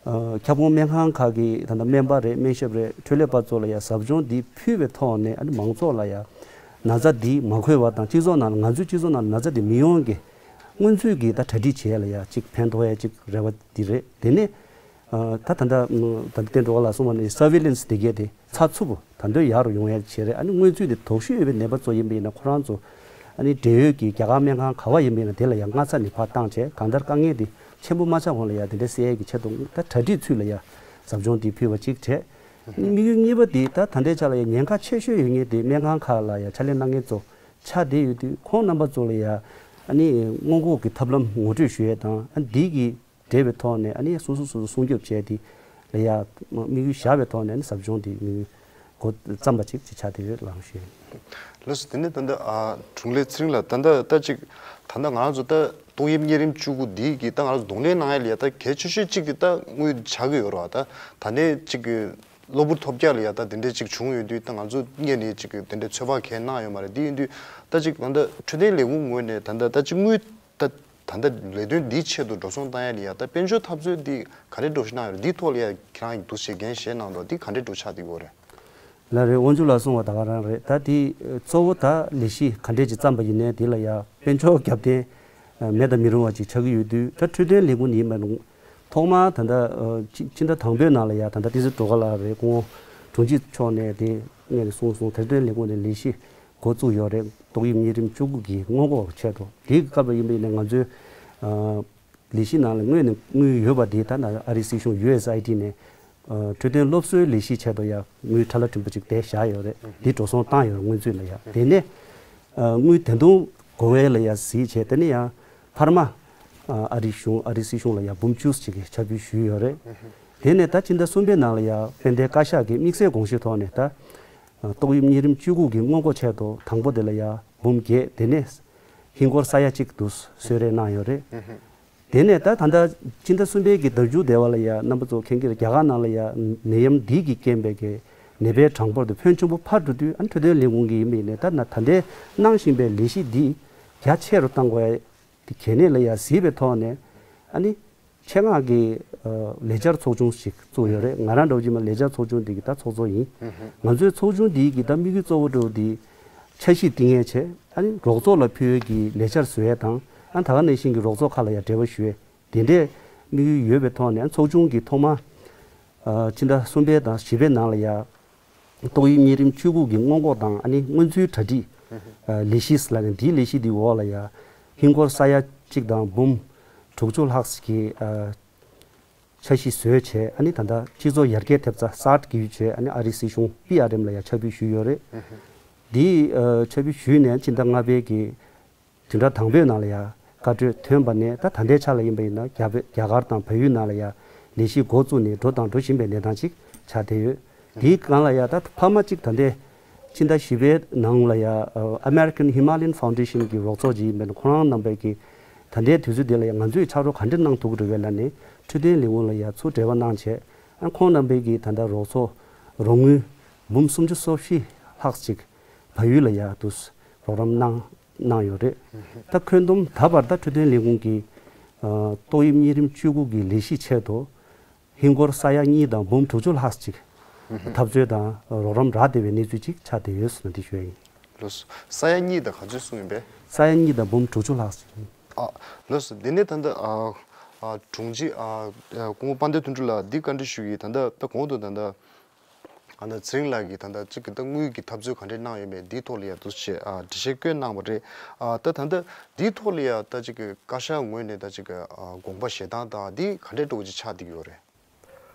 ཨ་ཁྱབ་ཁོངས་སྨན་ཁང་ཁག་གི་ད་ལྟ་སྨན་པ་རེད། སྨན་ཞབས་རེད། འཕྲོད་ལས་པ་ཚོ་ལ་ཡ་ཟབ་སྦྱོང་འདི་ཕུལ་བའི་ཐོག་ནས་ཨ་ནི་མང་ཚོགས་ལ་ཡ་ན་ཚ་འདི་མ་འཁོད་པ་དང་སྤྱི་ཚོགས་ནང་ལ་ང་ཚོའི་སྤྱི་ཚོགས་ནང་ལ་ན་ཚ་འདི་མི་ཡོང་གི་སྔོན་ཚུད་ཀྱི་ད་གྲ་སྒྲིག་བྱེད་ཡ་ལ་ཡ་གཅིག་ཕན་ཐོགས་ཡ་གཅིག་རེ་བ་འདི་རེད། དེ་ནས་ཨ་ད་ད་ལྟ་ད་ལྟ་བསྟན་འགྲོ་བ་ལ་གསུངས་པ་ནི་སར་ཝེ་ལན་སི་དེ་གས་དེ་ཚགས་ཚུད་པོ་ད་འདོད་ཡག་རུ་ཡོང་ཡ་བྱེད་རེད། ཨ་ནི་སྔོན་ཚུད་དེ་དོགས་གཞི་ཡོད་པའི་ནད་པ་ཚོ་ཡིན་པ་ཡིན་ན་ཁོ་རང་ཚོ་ཨ་ནི་འབྲེལ་ཡོད་ཀྱི་རྒྱ་གར་སྨན་ཁང་ག་བ་ཡིན་པ་ཡིན་ན་དེ་ལ་ཡང་སྔ་ས་ནས་ཕར་བཏང་བྱས་གང་ལྟར་དཀའ་ངལ་དེ་ཆེན་པོ་མ་ཆགས་གོང་ལ་ཡ་དེ་འདྲ་སེལ་ཡས་ཀྱི་ཆེད་དུ་ད་གྲ་སྒྲིག་ཚུད་ལ་ཡ་ཟབ་སྦྱོང་དེ་ཕུལ་བ་གཅིག་བྱས། དམིགས་ཡུལ་གཉིས་པ་དེ་ད་ད་ལྟའི་ཆ་ལ་ཡ་ཉེན་ཁ་ཆེ་ཤོས་ཡོད་མཁན་དེ་སྨན་ཁང་ཁག་ལ་ཡ་ཕྱག་ལས་གནང་མཁན་ཚོ་ཆགས་བསྡད་ཡོད་དུས་ཁོང་རྣམ་པ་ཚོ་ལ་ཡ་ཨ་ནི་སྔོན་འགོག་གི་ཐབས་ལམ་ངོ་སྤྲོད་ཞུ་ཡས་དང་ཨ་འདི་གི་འབྲེལ་བའི་ཐོག་ནས་ཨ་ནི་སོ་སོ་སོ་སོ་སྲུང་སྐྱོབ་བྱས་ཏེ་ལ་ཡ་དམིགས་ཡུལ་བཞག་པའི་ཐོག་ནས་ཨ་ནི་ཟབ་སྦྱོང་དེ་དམིགས་ཡུལ་འགོ་བརྩམས་པ་ཅིག་ཅིག་ཆགས་བསྡད་ཡོད་ལགས་ཞུ། ལགས་སོ། དེ་ནས་ད་ལྟ་ཨ་དྲུང་ལས་ཚེ་རིང་ལགས། ད་ལྟ་ད་ཅིག་ད་ལྟ་ང་རང་ཚོ་ད་ཏོག་དབྱིབས་གཉན་རིམས་བཅུ་དགུ་འདི་གི་ད་ང་རང་ཚོ་གདོང་ལེན་གནང་ཡ་ལ་ཡ་ད་གལ་ཆེ་ཤོས་གཅིག་དེ་ད་དངུལ་ཆགས་ཀྱི་ཡོད་རེད་བ། ད་ད་ནས་ཅིག་གི་གློ་བུར་ཐོལ་རྒྱག་ལ་ཡ་ད་དེ་འདྲས་ཅིག་བྱུང་ཡོད་དུས་ད་ང་ཚོ་སྔོན་ནས་ཅིག་གི་དེ་འདྲས་ཚོད་དཔག་གང་གནང་ཡོད་མ་རེད། དེ་ཡིན་དུས་ད་ཅིག་ད་ལྟ་འཕྲོད་བསྟེན་ལས་ཁུངས་ངོས་ནས་ད་ལྟ་ད་ཅིག་དངུལ་ད་ད་ལྟ་ལས་དོན་འདིའི་ཆེད་དུ་འགྲོ་སོང་བཏང་ཡ་ལ་ཡ་ད་དཔལ་འབྱོར་འཐབ་རྩོད་འདི་ག་རེ་འགྲོ་གཞི་གནང་ཡོད་རེད། འདིའི་ཐོག་ལ་ཡ་ཁྱེད་རང་གི་འདུག་བྱེད་འགན་བཞེས་གནང་འདུག་འདི་ག་འདྲས་འགྲོ་ཆགས་འདི་གོ་རེད། ལགས་རེད། དབང་ཕྱུག་ལགས་གསུངས་པ་ད་ག་རང་རེད། ད་འདི་གཙོ་བོ་ད་ལས་གཞི་ག་འདྲས་ཅིག་བརྩམས་པ་ཡིན་ནའི་དེ་ལ་ཡ་དཔལ་འབྱོར་རྒྱབ་རྟེན་མེད་དང་མི་རུང་བ་ཅིག་ཆགས་ཀྱི་ཡོད་དུས་ད་འཕྲོད་བསྟེན་ལས་ཁུངས་ཡིན་པ་རུང་ཐོག་མར་ད་ལྟ་ཨ་སྤྱི་ཟླ་དང་པོའི་ནང་ལ་ཡ་ད་ལྟ་བསྟན་འཛིན་སྒྲོལ་དཀར་ལགས་རེད། སྐུ་ངོ་དྲུང་ཆེ་མཆོག་ནས་དེ་སྔོན་ནས་གསུངས་སོང་། འཕྲོད་བསྟེན་ལས་ཁུངས་ནས་ལས་གཞི་འགོ་བཙུགས་ཡོད་རེད། ཏོག་དབྱིབས་གཉན་རིམས་བཅུ་དགུ་གི་སྔོན་འགོག་ཆེད་དུ། དེའི་སྐབས་ལ་ཡིན་པ་ཡིན་ན་ང་ཚོའི་ཨ་ལས་གཞི་ནང་ལ་དངོས་ནས་དངུལ་ཡོད་པ་དེ་ད་ནང་ཨ་རིའི་སྲིད་གཞུང་ཡུ་ཨེས་ཨའི་ཌི་ནས་ཨ་འཕྲོད་བསྟེན་སློབ་གསོའི་ལས་གཞི་ཆེད་དུ་ཡང་དངུལ་ཁྲ་ལ་ཀྲིམ་པོ་ཅིག་དེ་བཞག་ཡོད་རེད། དེ་འགྲོ་སོང་བཏང་ཡོད་རེད་སྔོན་ཚུད་ལ་ཡ། དེ་ནས་ཨ་དངུལ་ད་དུང་དགོས་པ་ལ་ཡ་གཟིགས་བྱས། དེ་ནས་ཡང་འཕར་མ་ཨ་ཨ་རིའི་གཞུང་ཨ་རིའི་སྲིད་གཞུང་ལ་ཡ་འབུམ་བཅུ་ཅིག་གི་ཕྱག་ཕུལ་ཞུས་ཡོད་རེད། དེ་ནས་ད་ཕྱི་ཟླ་གསུམ་པའི་ནང་ལ་ཡ་དཔལ་ལྡན་བཀའ་ཤག་གིས་དམིགས་བསལ་དགོངས་གཞིའི་ཐོག་ནས་ད་ཨ་ཏོག་དབྱིབས་གཉན་རིམས་བཅུ་དགུ་གི་སྔོན་འགོག་ཆེད་དུ་དང་པོ་དེ་ལ་ཡ་འབུམ་བརྒྱད། དེ་ནས་ཧིན་སྒོར་ས་ཡ་གཅིག་ཏུ་གསོལ་རས་གནང་ཡོད་རེད། དེ་ནས་ད་ད་ལྟ་ཕྱི་ཟླ་གསུམ་པའི་གི་ཟླ་མཇུག་དེ་བ་ལ་ཡ་རྣམ་པ་ཚོ་མཁྱེན་གྱི་རེད། རྒྱ་གར་ནང་ལ་ཡ་ནད་ཡམས་འདི་གི་རྐྱེན་པས་གི་ནད་པའི་གྲངས་འབོར་དེ་ཕོན་ཆེན་པོ་འཕར་འགྲོ་དུས་ཨ་ནི་འཕྲོད་བསྟེན་ལས་ཁུངས་ཀྱི་ཡིན་པ་ཡིན་ནའི་ད་ན་ད་ལྟའི་གནང་བཞིན་པའི་ལས་གཞི་འདི་རྒྱ་ཆེ་རུ་གཏང་དགོས་ཡ་དེ་གལ་གནད་ལ་ཡ་གཟིགས་པའི་ཐོག་ནས་ཨ་ནི་ཆེད་མངགས་ཀྱི་ཨ་ལས་འཆར་ཚོགས་ཆུང་ཞིག་བཙུགས་ཡོད་རེད། ང་རང་འདྲ་བོ་ཅིག་མ་ལས་འཆར་ཚོགས་ཆུང་འདི་གི་ད་ཚོགས་གཙོ་ཡིན། ང་ཚོའི་ཚོགས་ཆུང་འདི་གི་ད་དམིགས་ཡུལ་གཙོ་བོ་འདྲ་བོ་འདི་འཆར་གཞི་བཏིང་ཡས་བྱས། ཨ་ནི་རོགས་ཚོགས་ལ་ཕུལ་ཡས་ཀྱི་ལས་འཆར་བཟོ་ཡས་དང་ཨ་ད་ག་ནང་བཞིན་གྱི་རོགས་ཚོགས་ཁག་ལ་ཡང་འབྲེལ་བ་ཞུ་ཡས་དེ་འདྲས་ དམིགས་ཡུལ་ཡོད་པའི་ཐོག་ནས་ཚོགས་ཆུང་གིས་ཐོག་མར་ཨ་ཕྱི་ཟླ་གསུམ་པའི་དང་བཞི་པའི་ནང་ལ་ཡ་ཏོག་དབྱིབས་གཉན་རིམས་བཅུ་དགུ་གི་སྔོན་འགོག་དང་ཨ་ནི་སྔོན་ཚུད་གྲ་སྒྲིག་ཨ་ལས་གཞི་ལབ་ནས་འདིའི་ལས་གཞི་འདིའི་འོག་ལ་ཡ་ཧིན་སྒོར་ས་ཡ་གཅིག་དང་འབུམ་དྲུག་ཅུ་ལྷག་ཅིག་གི་ཨ་འཆར་གཞི་བཟོས་བྱས། ཨ་ནི་ད་ལྟ་སྤྱི་ཚོགས་ཡར་རྒྱས་ཐེབས་རྩ་སཱར་གྱིས་བྱས། ཨ་ནི་ཨ་རིའི་སྲིད་གཞུང་པི་ཨར་ཨེམ་ལ་ཡང་ཕྱག་ཕུལ་ཞུས་ཡོད་རེད། འདིའི་ཨ་ཕྱག་ཕུལ་ཞུས་ནས་ཕྱི་ཟླ་ལྔ་པའི་གི་བདུན་ཕྲག་དང་པོའི་ནང་ལ་ཡང་བཀའ་འཁྲོལ་ཐོན་པ་ནས་ད་ད་ལྟའི་ཆ་ལ་ཡིན་པ་ཡིན་ན་རྒྱ་བོད་རྒྱ་གར་དང་བལ་ཡུལ་ནང་ལ་ཡང་ལས་གཞི་འགོ་བཙུགས་ནས་འགྲོ་དང་འགྲོ་བཞིན་པའི་གནས་སྟངས་ཅིག་ཆགས་བསྡད་ཡོད། དེའི་སྒང་ལ་ཡང་ད་ཕ་མ་གཅིག་ད་ལྟའི་ཕྱི་ཟླ་བཞི་པའི་ནང་ལ་ཡང་ཨ་American Himalayan Foundation གི་རོགས་ཚོགས་ཅིག་ཡིན་པ་ཡིན་ན་ཁོ་རང་རྣམ་པས་ཀྱི་ད་ལྟའི་དུས་ཚོད་འདི་ལ་ཡང་ང་ཚོས་ཕྱག་རོགས་ག་འདྲ་གནང་ཐུབ་ཀྱི་རེད་པས་ལབ་ནས་འཕྲོད་བསྟེན་ལས་ཁུངས་ལ་ཡང་ཚུར་འབྲེལ་བ་གནང་བྱས། ཨ་ཁོང་རྣམ་པས་ཀྱིས་ད་ལྟ་རོགས་ཚོགས་རོགས་དངུལ་འབུམ་སུམ་ཅུ་སོ་བཞི་ལྷག་ཅིག་བལ་ཡུལ་ལ་ཡང་དུ་རོགས་རམ་གནང་གནང་ཡོད་རེད། ད་ཁོན་བསྡོམས་ད་བར་ད་འཕྲོད་བསྟེན་ལས་ཁུངས་ཀྱིས་ཨ་ཏོག་དབྱིབས་གཉན་རིམས་བཅུ་དགུ་གི་ལས་གཞི་ཆེད་དུ་ཧིན་སྒོར་ས་ཡ་གཉིས་དང་འབུམ་དྲུག་ཅུ་ལྷག་ཅིག་འཐབ་རྩོད་དང་རོགས་རམ་རག་བསྡད་པའི་གནས་ཚུལ་ཅིག་ཆགས་བསྡད་ཡོད་ཟེར་ནས་འདི་ཞུ་ཡ་ཡིན། ལགས་སོ། ས་ཡ་གཉིས་དང་ག་ཚོད་གསུངས་ཡིན་པས། ས་ཡ་གཉིས་དང་འབུམ་དྲུག་ཅུ་ལྷག་ཅིག་ཨ་ལགས་སོ། འདི་ནས་ད་ལྟ་ཨ་ཨ་དྲུང་ཆེ་ཨ་ཨ་སྐུ་ངོ་དཔལ་ལྡན་དོན་གྲུབ་ལགས་འདི་བཀའ་འདྲི་ཞུ་གི་ཡིན། ད་ལྟ་ད་གོང་དུ་ད་ལྟ་ཨ་ནི་ཚེ་རིང་ལགས་ཀྱིས་ད་ལྟ་གཅིག་གི་ད་དངུལ་གྱི་འཐབ་རྩོད་ག་འདྲས་གནང་ཡོད་མེད་འདིའི་ཐོག་ལ་ཡང་འདུག་སེ་ཨ་འགྲེལ་བཤད་བཀོད་གནང་བ་རེད། ཨ་ད་ད་ལྟ་འདིའི་ཐོག་ལ་ཡང་ད་གཅིག་གི་བཀའ་ཤག་ངོས་ནས་ད་གཅིག་གི་ཨ་དགོངས་པ་བཞེས་སྟངས་དང་འདི་ག་འདྲས་འགྲོ་གི་ཅིག་ཆགས་བསྡད་ཀྱི་ཡོད་རེད།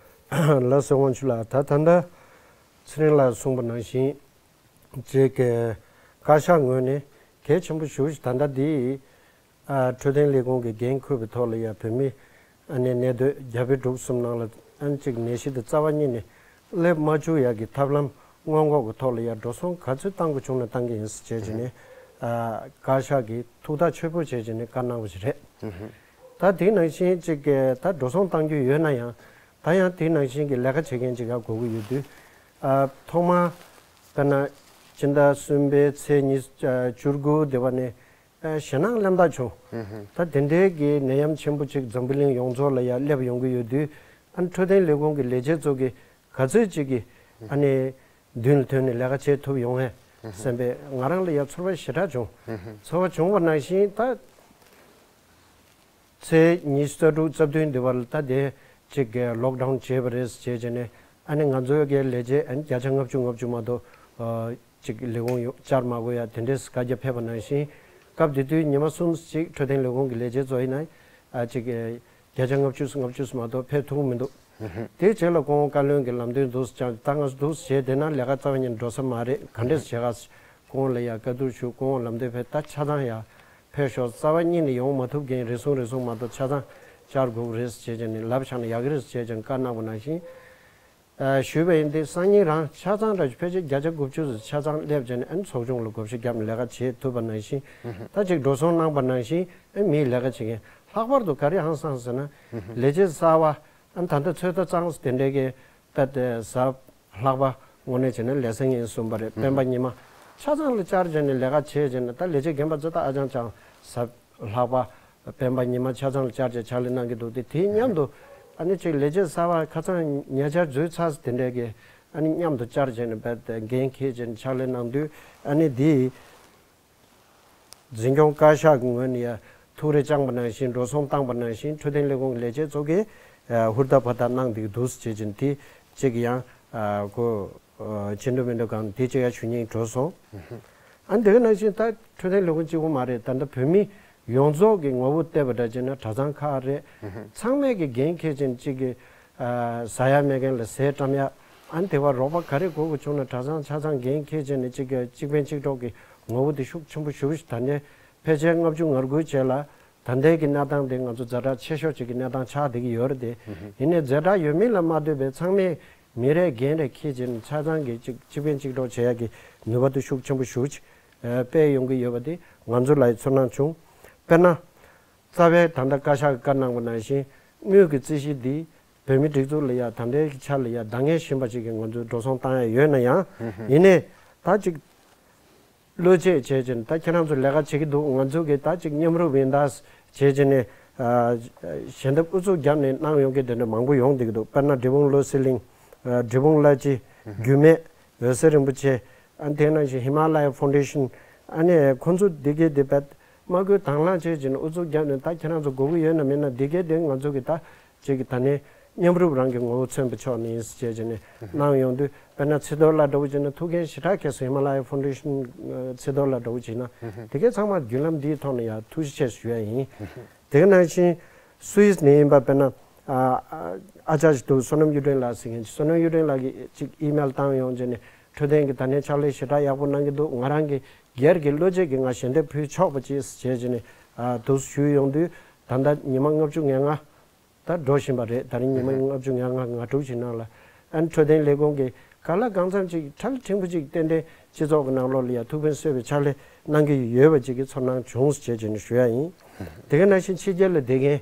ལགས་སོ། དབང་ཕྱུག་ལགས། ད་ད་ལྟ་ཚེ་རིང་ལགས་གསུངས་པ་ནང་བཞིན་གཅིག་གི་བཀའ་ཤག་ངོས་ནས་གལ་ཆེན་པོ་ཞེ་པོ་ཅིག་ད་ལྟ་འདི་ཨ་འཕྲོད་བསྟེན་ལས་ཁུངས་ཀྱི་འགན་འཁུར་བའི་ཐོག་ལ་ཡང་བོད་མི་ཨ་ནི་གནས་སྡོད་རྒྱ་བལ་འབྲུག་གསུམ་ནང་ལ་ཨ་ནི་གཅིག་ནད་གཞི་དེ་རྩ་བ་ཉིད་ནས་སླེབས་མ་བཅུག་ཡག་གི་ཐབས་ལམ་སྔོན་འགོག་གི་ཐོག་ལ་ཡང་འགྲོ་སོང་ག་ཚོད་གཏང་དགོས་བྱུང་ན་གཏང་གི་ཡིན་ཟེར་བྱས་བྱས་ནས་ཨ་བཀའ་ཤག་གིས་ཐུགས་ཐག་ཆོད་པོ་བྱས་བྱས་ནས་བཀའ་གནང་བ་ཞིག་རེད། ད་དེ་ནང་བཞིན་གཅིག་གི་ད་འགྲོ་སོང་གཏང་རྒྱུ་ཡོད་ན་ཡང་ད་ཡང་དེ་ནང་བཞིན་གྱི་ལས་ཀ་བྱེད་མཁན་ཅིག་ཡང་དགོས་ཀྱི་ཡོད་དུས། ཨ་ཐོག་མར་དཔེར་ན་ཕྱི་ཟླ་གསུམ་པའི་ཚེས་ཉི་ཤུ་དགུ་དེ་བ་ནས་ཨ་ཞེད་སྣང་སླེབས་བསྡད་བྱུང་། ད་དེ་འདྲའི་གི་ནད་ཡམས་ཆེན་པོ་ཅིག་འཛམ་བུ་གླིང་ཡོངས་རྫོགས་ལ་ཡང་སླེབས་ཡོང་གི་ཡོད་དུས། ཨ་ནི་འཕྲོད་བསྟེན་ལས་ཁུངས་ཀྱི་ལས་བྱེད་ཚོ་གི་ག་ཚོད་ཅིག་གི་ཨ་ནི་མདུན་ལ་ཐོན་ནས་ལས་ཀ་བྱེད་ཐུབ་ཡོང་ངས་བསམ་པའི་ང་རང་ལ་ཡང་ཚོར་བ་ཞེ་དྲག་བྱུང་། ཚོར་བ་བྱུང་བ་ནང་བཞིན་ད། ཚེས་ཉི་ཤུ་རྩ་དྲུག་རྩ་བདུན་འདི་བར་ལ་ད་དེ་གཅིག་གི་ལོག་ཌའུན་བྱས་པ་རེད་ཟེར་བྱས་བྱས་ནས་ཨ་ནི་ང་ཚོའི་གི་ལས་བྱེད་ཨ་ནི་བརྒྱ་ཆ་ལྔ་བཅུ་ལྔ་བཅུ་མ་གཏོགས་ཨ་གཅིག་ལས་ཁུངས་ཡོང་བཅར་མ་དགོས་ཡ་དེ་འདྲས་བཀའ་རྒྱ་ཕེབས་པ་ནང་བཞིན་སྐབས་དེ་དུས་ཉི་མ་གསུམ་གཅིག་འཕྲོད་བསྟེན་ལས་ཁུངས་ཀྱི་ལས་བྱེད་ཚོ་ཡིན་ན་ཨ་གཅིག་གི་བརྒྱ་ཆ་ལྔ་བཅུ་ལྔ་བཅུ་མ་གཏོགས་ཕེབས་ཐུབ་ཀྱི་མི་འདུག་དེའི་རྗེས་ལ་སྐུ་ངོ་བཀའ་བློན་གྱི་ལམ་སྟོན་འདུག་ཟེར་ཀྱང་ད་ང་ཚོ་འདུག་ཟེར་བྱས་བསྡད་ན་ལས་ཀ་རྩ་བ་ཉིད་འགྲོ་ས་མ་རེད། ག་འདྲས་བྱེད་ག་སྐུ་ངོ་ལ་ཡ་བཀའ་བསྡུར་ཞུ། སྐུ་ངོ་ལམ་སྟོན་ཕེབས་ད་ཆ་ཚང་ཡ་ཕེབས་ཤོག་རྩ་བ་ཉིད་ནས་ཡོང་མ་ཐུབ་མཁན་རེ་ཟུང་རེ་ཟུང་མ་གཏོགས་ཆ་ཚང་བཅར་དགོས་རེད་ཟེར་བྱས་ནས་ལབ་བཞག་ན་ཡག་གི་རེད་ཟེར་བྱས་ནས་བཀའ་གནང་བ་ནང་བཞིན། ཨ་ཞུས་པ་ཡིན་ཏེ་སང་ཉིན་རང་ཆ་ཚང་ར་ཕལ་ཆེར་བརྒྱ་ཆ་དགུ་བཅུ་ཙམ་ཆ་ཚང་སླེབས་བྱས་ནས་ཨ་ནི་ཚོགས་ཆུང་ལ་བགོ་བཤའ་བརྒྱབ་ནས་ལས་ཀ་བྱེད་ཐུབ་པ་ནང་བཞིན། ད་ཅིག་འགྲོ་སོང་གནང་པ་ནང་བཞིན་ཨ་མིའི་ལས་ཀ་བྱེད་མཁན་ལྷག་པར་དུ་ག་རེ་ཧང་སངས་ཟེར་ན་ལས་བྱེད་གསར་པ། ཨ་ནི་ད་ལྟ་ཚོད་ལྟ་གཙང་སོ་དེ་འདྲའི་གི་ད་ལྟ་གཟའ་ལྷག་པ་དངོས་གནས་བྱས་ན་ལས་སེང་ཡིན་གསུངས་པ་རེད། སྤེན་པ་ཉི་མ་ཆ་ཚང་ལ་བཅར་བྱས་ནས་ལས་ཀ་བྱས་བྱས་ནས་ད་ལས་བྱེད་རྒན་པ་ཚོ་ད་ཨ་ཅང་ཅང་གཟའ་ལྷག་པ་སྤེན་པ་ཉི་མ་ཆ་ཚང་ལ་བཅར་བྱས་ཕྱག་ལས་གནང་གི་འདུག་སྟེ་དེའི་མཉམ་དུ་ཨ་ནི་ཅིག་ལས་བྱེད་གསར་པ་ཁ་སང་ཉེ་ཆར་འཛུལ་ཚར་སོ་དེ་འདྲའི་གི་ཨ་ནི་མཉམ་དུ་བཅར་བྱས་ནས་རྦད་དེ་འགན་འཁྱེར་བྱས་ནས་ཕྱག་ལས་གནང་དུས་ཨ་ནི་དེའི། འཛིན་སྐྱོང་བཀའ་ཤག་གི་ངོས་ནས་ཡང་ཐུགས་རེ་བཅངས་པ་ནང་བཞིན་འགྲོ་སོང་བཏང་པ་ནང་བཞིན་འཕྲོད་བསྟེན་ལས་ཁུངས་ཀྱི་ལས་བྱེད་ཚོ་གིས་ཧུར་ཐག་ཕར་ཐག་གནང་བསྡད་ཀྱི་འདུག་ཟེར་བྱས་ཅིག་དེ་གཅིག་ཡང་གོ་ཆེ་འགྲོ་མི་འགྲོ་གང་དེ་གཅིག་ཡང་ཞུ་སྙིང་བྲོ་སོང་། ཨ་འདི་ག་ནང་བཞིན་ད་འཕྲོད་བསྟེན་ལས་ཁུངས་གཅིག་པོ་མ་རེད། ད་ལྟ་བོད་མི་ཡོངས་རྫོགས་ཀྱི་ངོ་བོ་བལྟས་པ་འདྲ་བྱས་ན་གྲྭ་ཚང་ཁག་རེད། ཚང་མས་ཀྱི་འགན་འཁྱེར་བྱས་ནས་གཅིག་གི་ཟ་ཡ་མེད་མཁན་ལ་ཟས་བཀྲམ་ཡ། ཨ་ནི་དེ་བ་རོགས་པ་ག་རེ་དགོས་དགོས་བྱུང་ན་གྲྭ་ཚང་ཆ་ཚང་འགན་འཁྱེར་བྱས་ནས་གཅིག་གི་གཅིག་ཕན་གཅིག་གྲོགས་ཀྱི་ངོ་བོ་དེ་ཤུགས་ཆེན་པོ་ཞེ་པོ་ཞིག་ད་ལྟའི་ཕལ་ཆེར་ལྔ་བཅུ་ང་དགུའི་རྗེས་ལ་ད་ལྟའི་གི་གནས་སྟངས་དེ་ང་ཚོ་ཛ་དྲག་ཆེ་ཤོས་ཅིག་གི་གནས་སྟངས་ཆགས་བསྡད་ཀྱི་ཡོད་རེད་དེ། ཡིན་ནའི་ཛ་དྲག་ཡོད་མིན་ལ་མ་ལྟོས་པའི་ཚང་མས་མི་རེས་འགན་རེ་འཁྱེར་བྱས་ནས་ཆ་ཚང་གི་གཅིག་གཅིག་ཕན་གཅིག་གྲོགས་བྱེད་ཡ་གི་ནུས་པ་དེ་ཤུགས་ཆེན་པོ་ཞེ་པོ་ཅིག་སྤེལ་ཡོང་གི་ཡོད་པ་དེ་ང་ཚོ་ལ་ཡི་ཚོར་སྣང་བྱུང་། དཔེར་ན། རྩ་བའི་ད་ལྟ་བཀའ་ཤག་གིས་བཀའ་གནང་བ་ནང་བཞིན་དངུལ་གྱི་རྩིས་གཞི་འདི་བོད་མིའི་སྒྲིག་འཛུགས་ལ་ཡ་ད་ལྟའི་ཆ་ལ་ཡ་འདང་ངེས་བཞིན་པ་ཞིག་གི་ང་ཚོས་འགྲོ་སོང་བཏང་ཡ་ཡོད་ན་ཡང་། ཡིན་ནའི་ད་ཅིག་བློས་བཅད་བྱས་ཅིང་ད་ཁྱེད་རང་ཚོ་ལས་ཀ་བྱེད་ཀྱི་འདུག་ང་ཚོ་གིས་ད་ཅིག་མཉམ་རུབ་ཡིན་ད་བྱས་ཅིང་ནས་ཞལ་འདེབས་ཨུ་ཚུགས་བརྒྱབ་ནས་གནང་ཡོང་མཁན་དེ་འདྲ་མང་པོ་ཡོང་བསྡད་ཀྱི་འདུག་དཔེར་ན་འབྲས་སྤུངས་བློ་གསལ་གླིང་། འབྲས་སྤུངས་གླ་སྤྱི། རྒྱུད་སྨད། འོད་གསལ་རིན་པོ་ཆེ། ཨ་དེ་ནང་བཞིན་ཧི་མ་ལ་ཡ་ཕའུན་ཌེ་ཤན། ཨ་ནི་ཁོང་ཚོ་འདི་གའི་དེ་བས་མ་བསྐུལ་དང་བླངས་བྱས་ཀྱིན་ཨུ་ཚུགས་བརྒྱབ་ནས་ད་ཁྱེད་རང་ཚོ་དགོས་ཀྱི་ཡོད་ན་མེད་ན་འདི་གའི་དེ་ང་ཚོ་གི་ད་ ཅིག་གི་ད་ནས་མཉམ་རུབ་རང་གི་ངོ་བོ་མཚོན་པ་ཕྱོགས་ནས་ཡིན་ཟེར་བྱས་བྱས་ནས་གནང་ཡོང་དུས། དཔེར་ན་ཚེ་རྡོར་ལགས་འདྲ་བོ་བྱས་ན་ཐུགས་འགན་ཞེ་དྲག་ཁྱེར་སོང་། ཧི་མ་ལ་ཡ་ཕའུན་ཌེ་ཤན་ཚེ་རྡོར་ལགས་འདྲ་བོ་བྱས་ན་དེ་གའི་ཚང་མ་བརྒྱུད་ལམ་འདིའི་ཐོག་ནས་ཡང་ཐུགས་རྗེ་ཆེ་ཞུ་ཡ་ཡིན། དེ་ག་ནང་བཞིན་སུད་སི་ནས་ཡིན་པ་དཔེར་ན་ཨ་ཨ་ཅག་ཅིག་འདུག་བསོད་ནམས་གཡུ་སྒྲོན་ལགས་ཟེར་མཁན་ཅིག་བསོད་ནམས་གཡུ་སྒྲོན་ལགས་ཀྱིས་ཅིག་ཨི་མེལ་བཏང་ཡོང་བྱས་ནས་འཕྲོད་བསྟེན་གྱི་ད་ནས་ཕྱག་ལས་ཞེ་དྲག་ཡག་པོ་གནང་གི་འདུག་ང་རང་གི་སྒེར་གྱི་བློ་འབྱེད་ཀྱིས་ང་ཞལ་འདེབས་ཕུལ་ཆོག་པ་ཅིག་བྱས་བྱས་ནས་ཨ་འདུག་ཞུས་ཡོང་དུས། ད་ལྟ་ཉི་མ་ལྔ་བཅུ་ང་ལྔ་ད་འགྲོ་བཞིན་པ་རེད། ད་རིང་ཉི་མ་ལྔ་བཅུ་ང་ལྔ་ང་དྲུག་ཅིག་ནང་ལ་ཨ་ནི་འཕྲོད་བསྟེན་ལས་ཁུངས་ཀྱིས་གང་ལ་གང་འཚམ་ཅིག་ཁྲལ་ཕྲན་བུ་ཅིག་ཏན་ཏན་སྤྱི་ཚོགས་ཀྱི་ནང་ལོགས་ལ་ཡ་ཐུགས་ཕན་གསོས་པའི་ཕྱག་ལས་གནང་གི་ཡོད་པ་ཅིག་གི་ཚོར་སྣང་བྱུང་ཟེར་བྱས་བྱས་ནས་ཞུ་ཡ་ཡིན། དེ་ག་ནང་བཞིན་ཕྱི་རྒྱལ་ལ་བསྡད་མཁན་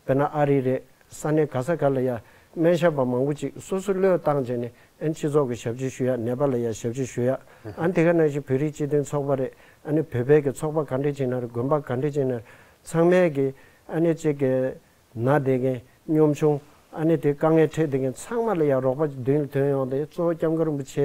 དཔེར་ན་ཨ་རི་རེད། ས་གནས་ག་ས་ག་ལ་ཡ་སྨན་ཞབས་པ་མང་པོ་ཅིག་སོ་སོ་བློས་བཏང་བྱས་ནས་ཨ་ནི་སྤྱི་ཚོགས་ཀྱི་ཞབས་ཕྱི་ཞུ་ཡ། ནད་པ་ལ་ཡ་ཞབས་ཕྱི་ཞུ་ཡ། ཨ་ནི་དེ་ག་ནང་བཞིན་བོད་རིགས་སྤྱི་མཐུན་ཚོགས་པ་རེད། ཨ་ནི་བོད་པའི་གི་ཚོགས་པ་ག་འདྲས་ཅིག་ན་རེད། དགོན་པ་ག་འདྲས་ཅིག་ན་རེད། ཚང་མས་གི་ཨ་ནི་ཅིག་གི་ན་བསྡད་མཁན་གཉོམ་ཆུང་ཨ་ནི་དེ་དཀའ་ངལ་འཕྲད་བསྡད་མཁན་ཚང་མ་ལ་ཡང་རོགས་པ་མདུན་ལ་ཐོན་ཡོང་སྟེ། གཙོ་བོ་སྐྱབས་མགོན་རིན་པོ་ཆེ་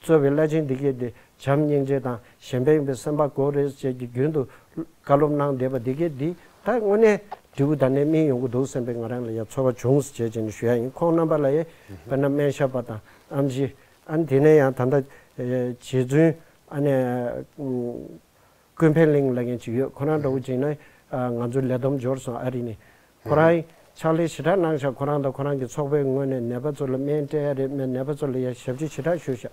གཙོས་པའི་བླ་ཆེན་འདི་གས་དེ་བྱམས་སྙིང་རྗེ་དང་གཞན་ཕན་ཡིན་པའི་སེམས་པ་དགོས་རེད་ཅེས་ཀྱི་རྒྱུན་དུ་བཀའ་སློབ་གནང་བསྡད་པ་འདི་གས་འདི་ད་དངོས་གནས་འབྲས་བུ་ད་ནས་སྨིན་ཡོང་གི་འདུག་བསམ་པའི་ང་རང་ལ་ཡང་ཚོར་བ་བྱུང་ཟེར་བྱས་བྱས་ནས་ཞུ་ཡ་ཡིན། ཁོང་རྣམ་པ་ལ་ཡང་དཔེར་ན་སྨན་ཞབས་པ་དང་ཨེམ་ཆི་ཨ་ནི་དེ་ནས་ཡང་ད་ལྟ་རྗེ་བཙུན་ཨ་ནི། ཀུན་ཕན་གླིང་ལབ་མཁན་ཅིག་ཡོད། ཁོ་རང་འདྲ་བོ་བྱས་ན་ང་ཚོ་ལས་བསྡོམས་འབྱོར་སོང་ཨ་རི་ནས། ཁོ་རང་ཕྱག་ལས་ཞེ་དྲག་གནང་ཤག་ཁོ་རང་དང་ཁོ་རང་གི་ཚོགས་པའི་ངོས་ནས་ནད་པ་ཚོ་ལ་སྨན་སྤྲད་ཡ་རེད། སྨན་ནད་པ་ཚོ་ལ་ཡ་ཞབས་ཕྱི་ཞེ་དྲག་ཞུས་ཤག་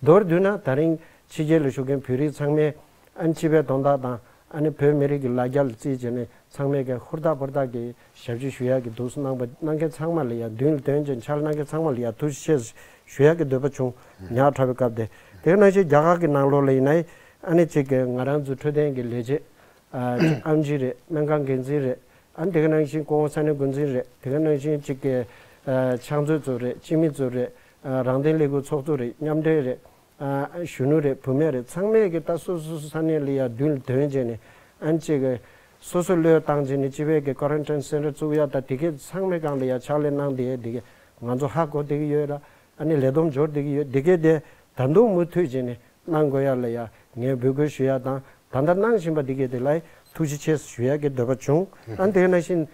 མདོར་བསྡུས་ན་ད་རིང་ཕྱི་རྒྱལ་ལ་བཞུགས་མཁན་བོད་རིགས་ཚང་མས་ཨ་ནི་སྤྱི་པའི་དོན་དག་དང་ཨ་ནི་བོད་མི་རིགས་ཀྱི་ལ་རྒྱ་ལ་བརྩིས་བྱས་ནས་ཚང་མས་ཀྱང་ཧུར་ཐག་ཧུར་ཐག་གིས་ཞབས་ཕྱི་ཞུ་ཡག་གི་འདུག་སེ་གནང་པ་གནང་མཁན་ཚང་མ་ལ་ཡ་མདུན་ལ་དོན་ཅན་ཕྱག་ལས་གནང་མཁན་ཚང་མ་ལ་ཡ་ཐུགས་རྗེ་ཆེ་ཞུ་ཡག་གི་འདོད་པ་བྱུང་། ཉག་ཕྲ་བའི་སྐབས་དེ། དེ་ག་ནང་བཞིན་རྒྱ་གར་གྱི་ནང་ལོགས་ལ་ཡིན་ན་ཨ་ནི་གཅིག་གི་ང་རང་ཚོའི་འཕྲོད་བསྟེན་གྱི་ལས་བྱེད་ཨ་ཨམ་ཆི་རེད། སྨན་ཁང་འགན་འཛིན་རེད། ཨ་ནི་དེ་ག་ནང་བཞིན་སྐུ་ངོ་ས་གནས་འགོ་འཛིན་རེད། དེ་ག་ནང་བཞིན་གཅིག་གི་ཕྱག་མཛོད་ཚོ་རེད། སྤྱི་མི་ཚོ་རེད། རང་བདེན་ལས་འགུལ་ཚོགས་གཙོ་རེད། མཉམ་འབྲེལ་རེད། གཞོན་ནུ་རེད། བུད་མེད་རེད། ཚང་མས་ཀྱི་ད་སོ་སོ་སོ་ས་གནས་ལ་ཡ་མདུན་ལ་དོན་བྱས་ནས་ཨ་ནི་གཅིག་གི་སོ་སོ་བློས་བཏང་བྱས་ནས་སྤྱི་པའི་གི་ཀོ་རན་ཊིན་སེན་ཊར་བཙུགས་ཡ་ད་དེ་གས་ཚང་མའི་སྒང་ལ་ཡ་ཕྱག་ལས་གནང་བསྡད་ཡ་དེ་གས་ང་ཚོ་ཧ་གོ་བསྡད་ཀྱི་ཡོད་ལ། ཨ་ནི་ལས་བསྡོམས་འབྱོར་བསྡད་ཀྱི་ཡོད། དེ་གས་དེ་ད་དུང་མུ་མཐུད་བྱས་ནས་གནང་དགོས་ཡ་ལ་ཡ་ངས་འབོད་སྐུལ་ཞུ་ཡ་དང་ད་ལྟ་གནང་བཞིན་པ་དེ་གས་དེ་ལ་ཐུགས་རྗེ་ཆེ་ཞུ་ཡ་གི་འདོད་པ་བྱུང་། ཨ་ནི་དེ་ནང་བཞིན་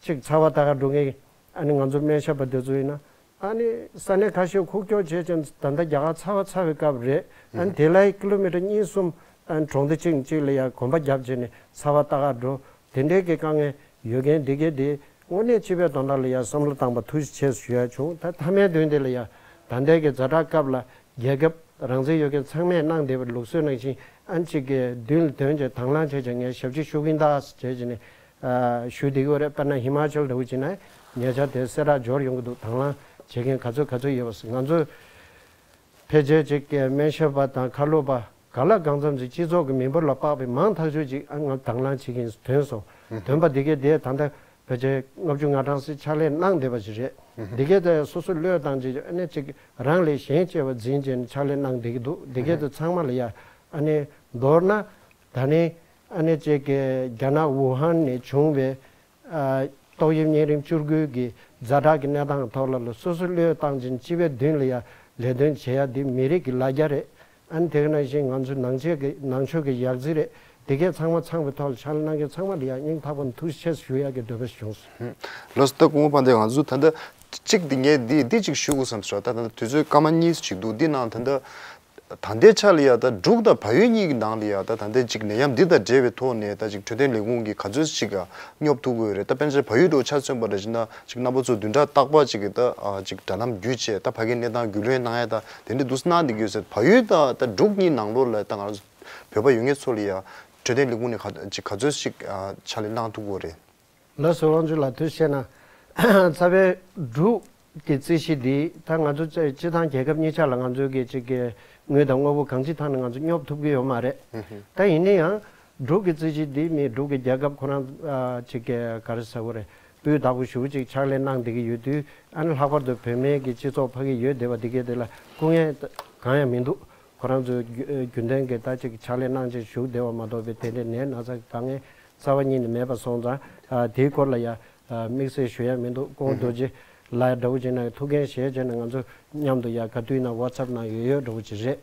གཅིག་ཚ་བ་ད་ག་འགྲོ་མཁན་ཨ་ནི་ང་ཚོ་སྨན་ཞབས་པ་དེ་ཚོ་ཡིན་ན། ཨ་ནི་ས་གནས་ཁ་ཤས་ཁུག་ཀྱོག་བྱས་ཀྱང་ད་ལྟ་རྒྱ་གར་ཚ་བ་ཚ་བའི་སྐབས་རེད། ཨ་ནི་དེ་ལ་ཀི་ལོ་མི་ཊར་གཉིས་གསུམ་ཨ་ནི་གྲོང་སྡེ་གཅིག་གཅིག་ལ་ཡང་གོམ་པ་བརྒྱབ་བྱས་ནས་ཚ་བ་ལྟ་ག་འགྲོ། དེ་འདྲའི་གི་དཀའ་ངལ་ཡོད་མཁན་འདི་གས་དེ་དངོས་གནས་སྤྱི་པའི་དོན་དག་ལ་ཡང་བསམ་བློ་བཏང་པ་ཐུགས་རྗེ་ཆེ་ཞུ་ཡ་བྱུང་། ད་མཐའ་མའི་དོན་དེ་ལ་ཡང་ད་ལྟའི་གི་ཛ་དྲག་སྐབས་ལ་རྒྱལ་ཁབ་རང་བཙན་ཡོད་མཁན་ཚང་མས་གནང་བསྡད་པའི་ལུགས་སྲོལ་ནང་བཞིན་ཨ་ནི་གཅིག་གི་མདུན་ལ་དོན་བྱས་དང་བླངས་བྱས་ཀྱང་ངས་ཞབས་ཕྱི་ཞུ་གིན་ད་བྱས་བྱས་ནས། ཞུ་བསྡད་ཀྱི་ཡོད་རེད། དཔེར་ན་ཧི་མ་ཅལ་འདྲ་བོ་བྱས་ན་ཉེ་ཆར་དེ་གསལ་བསྒྲགས་འབྱོར་ཡོང་གི་འདུག་དང་བླངས་བྱེད་མཁན་ག་ཚོད་ག་ཚོད་ཡོད་པ་ཟེར། ང་ཚོས་ཕལ་ཆེར་ཅིག་གི་སྨན་ཞབས་པ་དང་ཁ་ལོ་པ་ག་ལ་གང་འཚམ་ཞིག་སྤྱི་ཚོགས་ཀྱི་མི་འབོར་ལ་དཔག་པའི་མང་ཐག་ཆོད་ཅིག་ཨ་ང་དང་བླངས་བྱེད་མཁན་ཐོན་སོང་། ཐོན་པ་འདི་གས་དེ་ད་ལྟ་ཕལ་ཆེར་ལྔ་བཅུ་ང་གྲངས་ཞིག་ཕྱག་ལས་གནང་བསྡད་པ་ཞིག་རེད། འདི་གས་དེ་སོ་སོ་བློས་བཏང་ཅིག་ཨ་ནི་ཅིག་རང་ལས་གཞན་གཅེས་པ་འཛིན་བྱས་ནས་ཕྱག་ལས་གནང་བསྡད་ཀྱི་འདུག་འདི་གས་དེ་ཚང་མ་ལ་ཡ་ཨ་ནི་མདོར་ན་ད་ནི་ཨ་ནི་ཅིག་གི་རྒྱ་ནག་ཝུ་ཧན་ནས་བྱུང་བའི། ཨ། ཏོག་དབྱིབས་གཉན་རིམས་བཅུ་དགུ་གི་ཛ་དྲག་གི་གནས་སྟངས་ཐོག་ལ་ལ་སོ་སོ་བློས་བཏང་ཅིང་སྤྱི་པའི་མདུན་ལ་ཡ་ལས་དོན་བྱེད་ཡ་འདི་མི་རིགས་ཀྱི་ལ་རྒྱ་རེད། ཨ་ནི་དེ་ག་ནང་བཞིན་ང་ཚོའི་ནང་ཆོས་ཀྱི་ནང་ཆོས་ཀྱི་ཡག་རྩིས་རེད། དེ་གས་ཚང་མ་ཚང་བའི་ཐོག་ལ་ཕྱག་ལས་གནང་མཁན་ཚང་མ་ལ་ཡ་སྙིང་ཐག་པ་ནས་ཐུགས་རྗེ་ཆེ་ཞུ་ཡ་གི་འདོད་པ་ཞིག་བྱུང་སོང་། ལགས་སོ། ད་སྐུ་ངོ་དཔལ་ལྡན། ང་ཚོ་ད་ལྟ་གཅིག་འདི་ངས་འདི་འདི་གཅིག་ཞུ་དགོས་བསམ་སོང་། ད་ད་ལྟ་དུས་ཚོད་སྐར་མ་གཉིས་ཅིག་འདུག་འདི་ནང་ད་ལྟ། ད་ལྟའི་ཆ་ལ་ཡ་ད་འབྲུག་དང་བལ་ཡུལ་གཉིས་ཀྱི་ནང་ལ་ཡ་ད་ད་ལྟའི་ཅིག་ནད་ཡམས་འདི་དང་འབྲེལ་བའི་ཐོག་ནས་ད་ཅིག་འཕྲོད་བསྟེན་ལས་ཁུངས་ཀྱིས་ག་ཚོད་ཅིག་སྙོབ་ཐུབ་ཀྱི་ཡོད་རེད། ད་དཔེར་ན་བལ་ཡུལ་འདྲ་བོ་ཆ་མཚོན་པ་རེད་ཅེ་ན་ཅིག་རྣམ་པ་ཚོ་བདུན་ཕྲག་རྟག་པར་ཅིག་གི་ད་ཅིག་དྲ་ལམ་བརྒྱུད་བྱས་ད་ཕ་གིའི་གནས་སྟངས་རྒྱུས་ལོན་གནང་ཡ་ད་དེ་འདྲ་འདུག་སེ་གནང་བསྡད་ཀྱི་ཡོད་ཟེར། བལ་ཡུལ་དང་ད་འབྲུག་གཉིས་ནང་ལོགས་ལ་ད་ང་རང་ཚོ་བོད་པ་ཡོད་མཁན་ཚོ་ལ་ཡ་འཕྲོད་བསྟེན་ལས་ཁུངས་ནས་ག་ཅིག་ག་ཚོད་ཅིག་ཕྱག་ལས་གནང་ཐུབ་ཀྱི་ཡོད་རེད། ལགས་སོ། དབང་ཕྱུག་ལགས། དུས་བཤད་ན་རྩ་བའི་འབྲུག་གི་རྩིས་གཞི་འདི་ད་ང་ཚོ་སྤྱི་བཏང་རྒྱལ་ཁབ་གཉིས་ཆ་ལ་ང་ཚོའི་གི་ཅིག་གི་དངུལ་དང་དངོས་པོ་གང་ཅིའི་ཐོག་ནས་ང་ཚོ་སྙོབ་ཐུབ་ཀྱི་ཡོད་མ་རེད། ད་ཡིན་ན་ཡང་འབྲུག་གི་རྩིས་གཞི་འདི་མི་འབྲུག་གི་རྒྱལ་ཁབ་ཁོ་རང་ཨ་ཅིག་གི་ག་རེ་ཟེར་དགོས་རེད། སྤུས་དག་པོ་ཞེ་པོ་ཅིག་ཕྱག་ལས་གནང་བསྡད་ཀྱི་ཡོད་དུས། ཨ་ནི་ལྷག་པར་དུ་བོད་མིའི་གི་སྤྱི་ཚོགས་ཕ་གི་ཡོད་བསྡད་པ་འདི་གས་དེ་ལ་སྐུ་ངལ་གང་ཡང་མི་འདུག་ཁོ་རང་ཚོས་རྒྱུ་རྒྱུན་ལྡན་གྱི་ད་ཅིག་ཕྱག་ལས་གནང་བྱས་བཞུགས་བསྡད་པ་མ་གཏོགས་པའི་དེ་འདྲའི་ནད་ན་ཚ་གི་དཀའ་ངལ་རྩ་བ་ཉིད་ནས་མེད་པ་སོང་ཙང་། ཨ། དེའི་སྐོར་ལ་ཡ་ཨ་དམིགས་བསལ་ཞུ་ཡ་མི་འདུག་སྐུ་ངོ་རྡོ་རྗེ་ལགས་འདྲ་བོ་བྱས་ན་ཐུགས་འགན་བཞེས་བྱས་ནས་ང་ཚོ་མཉམ་དུ་ཡ་ག་དུས་ན་ཝ་ཚབ་ནང་ཡོད་ཡོད་འདྲ་བོ་ཅིག་རེད།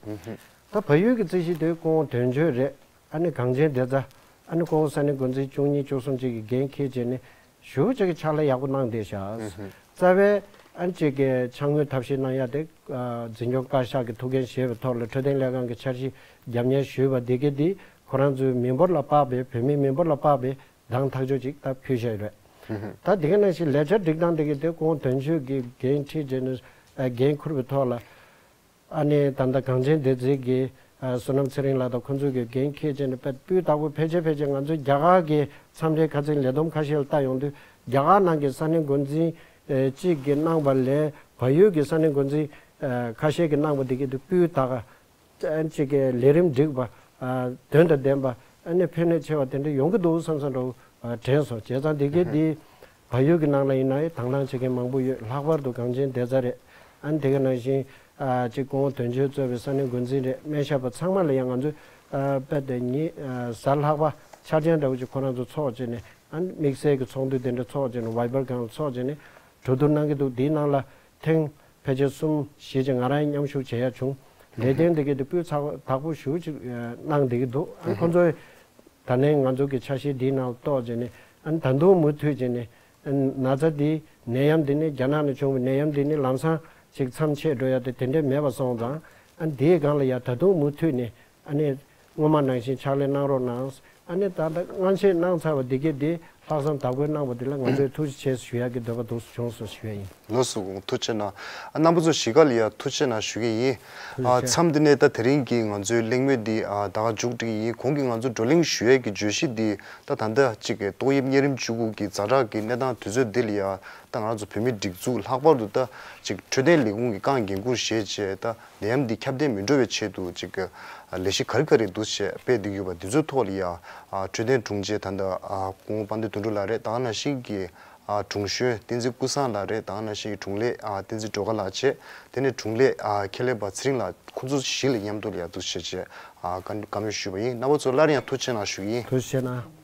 ད་བལ་ཡུལ་གྱི་རྩིས་གཞི་དེ་སྐུ་ངོ་དོན་གཅོད་རེད། ཨ་ནི་གངས་ཅན་བདེ་རྩ། ཨ་ནི་སྐུ་ངོ་ས་གནས་འགོ་འཛིན་བཅུ་གཉིས་བཅུ་གསུམ་ཅིག་གིས་འགན་འཁྱེར་བྱས་ནས། ཞུ་ཅིག་གི་ཕྱག་ལས་ཡག་པོ་གནང་བསྡད་ཤག་རྩ་བའི་ཨན་ཅིག་གི་ཕྱག་དངུལ་ཐབས་ཤེས་གནང་ཡ་དེ་འཛིན་སྐྱོང་བཀའ་ཤག་གི་ཐུགས་འགན་བཞེས་པའི་ཐོག་ལ་འཕྲོད་བསྟེན་ལས་ཁང་གི་འཆར་གཞི་རྒྱབ་གཉེར་ཞུས་པ་འདི་གི་འདི་ཁོ་རང་ཚོའི་མི་འབོར་ལ་དཔག་པའི་བོད་མིའི་མི་འབོར་ལ་དཔག་པའི་གདངས་ཐག་ཆོད་ཅིག་ད་ཕུལ་བཞག་ཡོད་རེད། ད་དེ་ག་ནང་བཞིན་ལས་འཆར་སྒྲིག་སྟངས་དེ་གི་དེ་སྐུ་ངོ་དོན་གཅོད་ཀྱི་འགན་འཁྲི་བྱས་ནས་འགན་འཁུར་བའི་ཐོག་ལ། ཨ་ནི་ད་ལྟ་གངས་ཅན་བདེ་རྩེ་གི་བསོད་ནམས་ཚེ་རིང་ལགས་དང་ཁོང་ཚོ་གི་འགན་འཁྱེར་བྱས་ནས་དཔེ་སྤུས་དག་པོ་ཕལ་ཆེར་ཕལ་ཆེར་ང་ཚོའི་རྒྱ་གར་གྱི་མཚམས་རེ་ཁ་ཚིག་ལས་བསྡོམས་ཁ་ཤས་ལ་བལྟ་ཡོང་དུས་རྒྱ་གར་ནང་གི་ས་གནས་འགོ་འཛིན་གཅིག་གིས་གནང་བ་ལས་བལ་ཡུལ་གྱི་ས་གནས་འགོ་འཛིན་ཁ་ཤས་ཀྱིས་གནང་བ་དེ་གི་དུ་སྤུས་དག་གཅིག་གི་ལས་རིམ་འགྲིག་པ་དོན་དང་ལྡན་པ་ཨ་ནི་ཕན་ནུས་ཆེ་བ་དེ་འདྲ་ཡོང་གི་འདུག་བསམ་བསམ་འདྲ་བོ་དྲན་སོང་། བྱས་ཙང་དེ་གི་དེ། བལ་ཡུལ་གྱི་ནང་ལ་ཡིན་ན་ཡང་དང་བླངས་བྱེད་མཁན་མང་པོ་ཡོད། ལྷག་པར་དུ་གངས་ཅན་བདེ་རྩ་རེད། ཨ་ནི་དེ་ག་ནང་བཞིན་ཨ་ཅིག་སྐུ་ངོ་དོན་གཅོད་གཙོས་པའི་ས་གནས་འགོ་འཛིན་རེད། སྨན་ཞབས་པ་ཚང་མ་ལ་ཡང་ང་ཚོས་ཨ་དཔེ་དེ་ཉིན་ཨ་གཟའ་ལྷག་པ་འཆར་ཅན་འདྲ་བོ་ཅིག་ཁོ་རང་ཚོ་ཚོགས་བྱས་ནས་ཨ་ནི་དམིགས་བསལ་གྱི་ཚོགས་འདུ་དེ་འདྲ་ཚོགས་བྱས་ནས་ཝའི་བར་སྒང་ལ་ཚོགས་བྱས་ནས་གྲོས་བསྡུར་གནང་གི་འདུག་དེའི་ནང་ལ་ཐེངས་ཕལ་ཆེར་གསུམ་བཞི་ཅིག་ང་རང་མཉམ་ཞུགས་བྱེད་ཡ་བྱུང་། ལས་དོན་དེ་གའི་དེ་སྤུས་ཚགས་དག་པོ་ཞེ་པོ་ཅིག་གནང་བསྡད་ཀྱི་འདུག་ཨ་ཁོ་ཚོས་ད་ནས་ང་ཚོ་གི་འཆར་གཞི་འདིའི་ནང་གཏོགས་བྱས་ནས་ཨ་ད་དུང་མུ་མཐུད་བྱས་ནས་ཨ་ན་ཚ་འདི་ནད་ཡམས་འདི་ནི་རྒྱ་ནག་ནས་བྱུང་བའི་ནད་ཡམས་འདི་ནི་ལམ་སང་ཅིག་མཚམས་ཆད་འགྲོ་ཡ་དེ་དེ་འདྲས་མེད་པ་སོང་ཙང་ཨ་འདིའི་སྒང་ལ་ཡ་ད་དུང་མུ་མཐུད་ནས་ཨ་ནི་སྔོན་མ་ནང་བཞིན་ཕྱག་ལས་གནང་རོགས་གནང་། ཨ་ནི་ད་ལྟ་སྔ་ཕྱིར་གནང་ཚར་བ་འདི་གའི་འདི་ལྷག་བསམ་དག་པོས་གནང་བ་འདི་ལ་ང་ཚོས་ཐུགས་རྗེ་ཆེ་ཞུ་ཡག་གི་འདོད་པ་འདུག་སེ་བྱུང་སོང་ཞུ་ཡ་ཡིན། ལགས་སོ། ཐུགས་རྗེ་གནང་། ཨ་རྣམ་པ་ཚོ་གཞིས་ཀ་ལ་ཡ་ཐུགས་རྗེ་གནང་ཞུ་གི་ཡིན། ཨ་མཚམས་འདི་ནས་ད་དེ་རིང་གི་ང་ཚོའི་གླེང་མོལ་འདི་ཨ་ད་ག་མཇུག་སྒྲིལ་གྱི་ཡིན། གོང་གི་ང་ཚོ་བགྲོ་གླེང་ཞུ་ཡས་ཀྱི་བརྗོད་གཞི་འདི་ད་ད་ལྟ་གཅིག་གི་ཏོག་དབྱིབས་གཉན་རིམས་བཅུ་དགུ་གི་ཛ་དྲག་གི་གནས་སྟངས་དུས་ཚོད་འདི་ལ་ཡ་ད་ང་ཚོ་བོད་མིའི་སྒྲིག་འཛུགས་ལྷག་པར་དུ་ད་གཅིག་འཕྲོད་བསྟེན་ལས་ཁུངས་ཀྱི་རྐང་འགན་འཁུར་བཞེས་བྱས་ད་ནད་ཡམས་འདི་ཁྱབ་གདལ་མི་འགྲོ་བའི་ཆེད་དུ་གཅིག་གི་ལས་གཞི་ག་རེ་ག་རེ་འདུག་བྱས་སྤེལ་བསྡད་ཡོད་པ་འདི་ཚོའི་ཐོག་ལ་ཡ་འཕྲོད་བསྟེན་དྲུང་ཆེ་ད་ལྟ་སྐུ་ངོ་དཔལ་ལྡན་དོན་གྲུབ་ལགས་རེད། ད་ག་ནང་བཞིན་གྱི་ཨ་དྲུང་གཞོན་བསྟན་འཛིན་ཀུན་བཟང་ལགས་རེད། ད་ག་ནང་བཞིན་དྲུང་ལས་ཨ་བསྟན་འཛིན་སྒྲོལ་དཀར་ལགས་བྱས། དེ་ནས་དྲུང་ལས་ཨ་ཁྱད་ལས་པ་ཚེ་རིང་ལགས། ཁོང་ཚོ་བཞི་ལ་མཉམ་དུ་ལ་ཡ་འདུག་བྱས་བྱས་ཨ་བཀའ་བཀའ་མོལ་ཞུས་པ་ཡིན། རྣམ་པ་ཚོ་སླར་ཡང་ཐུགས་རྗེ་གནང་ཞུ་གི་ཡིན། ཐུགས་རྗེ་གནང་།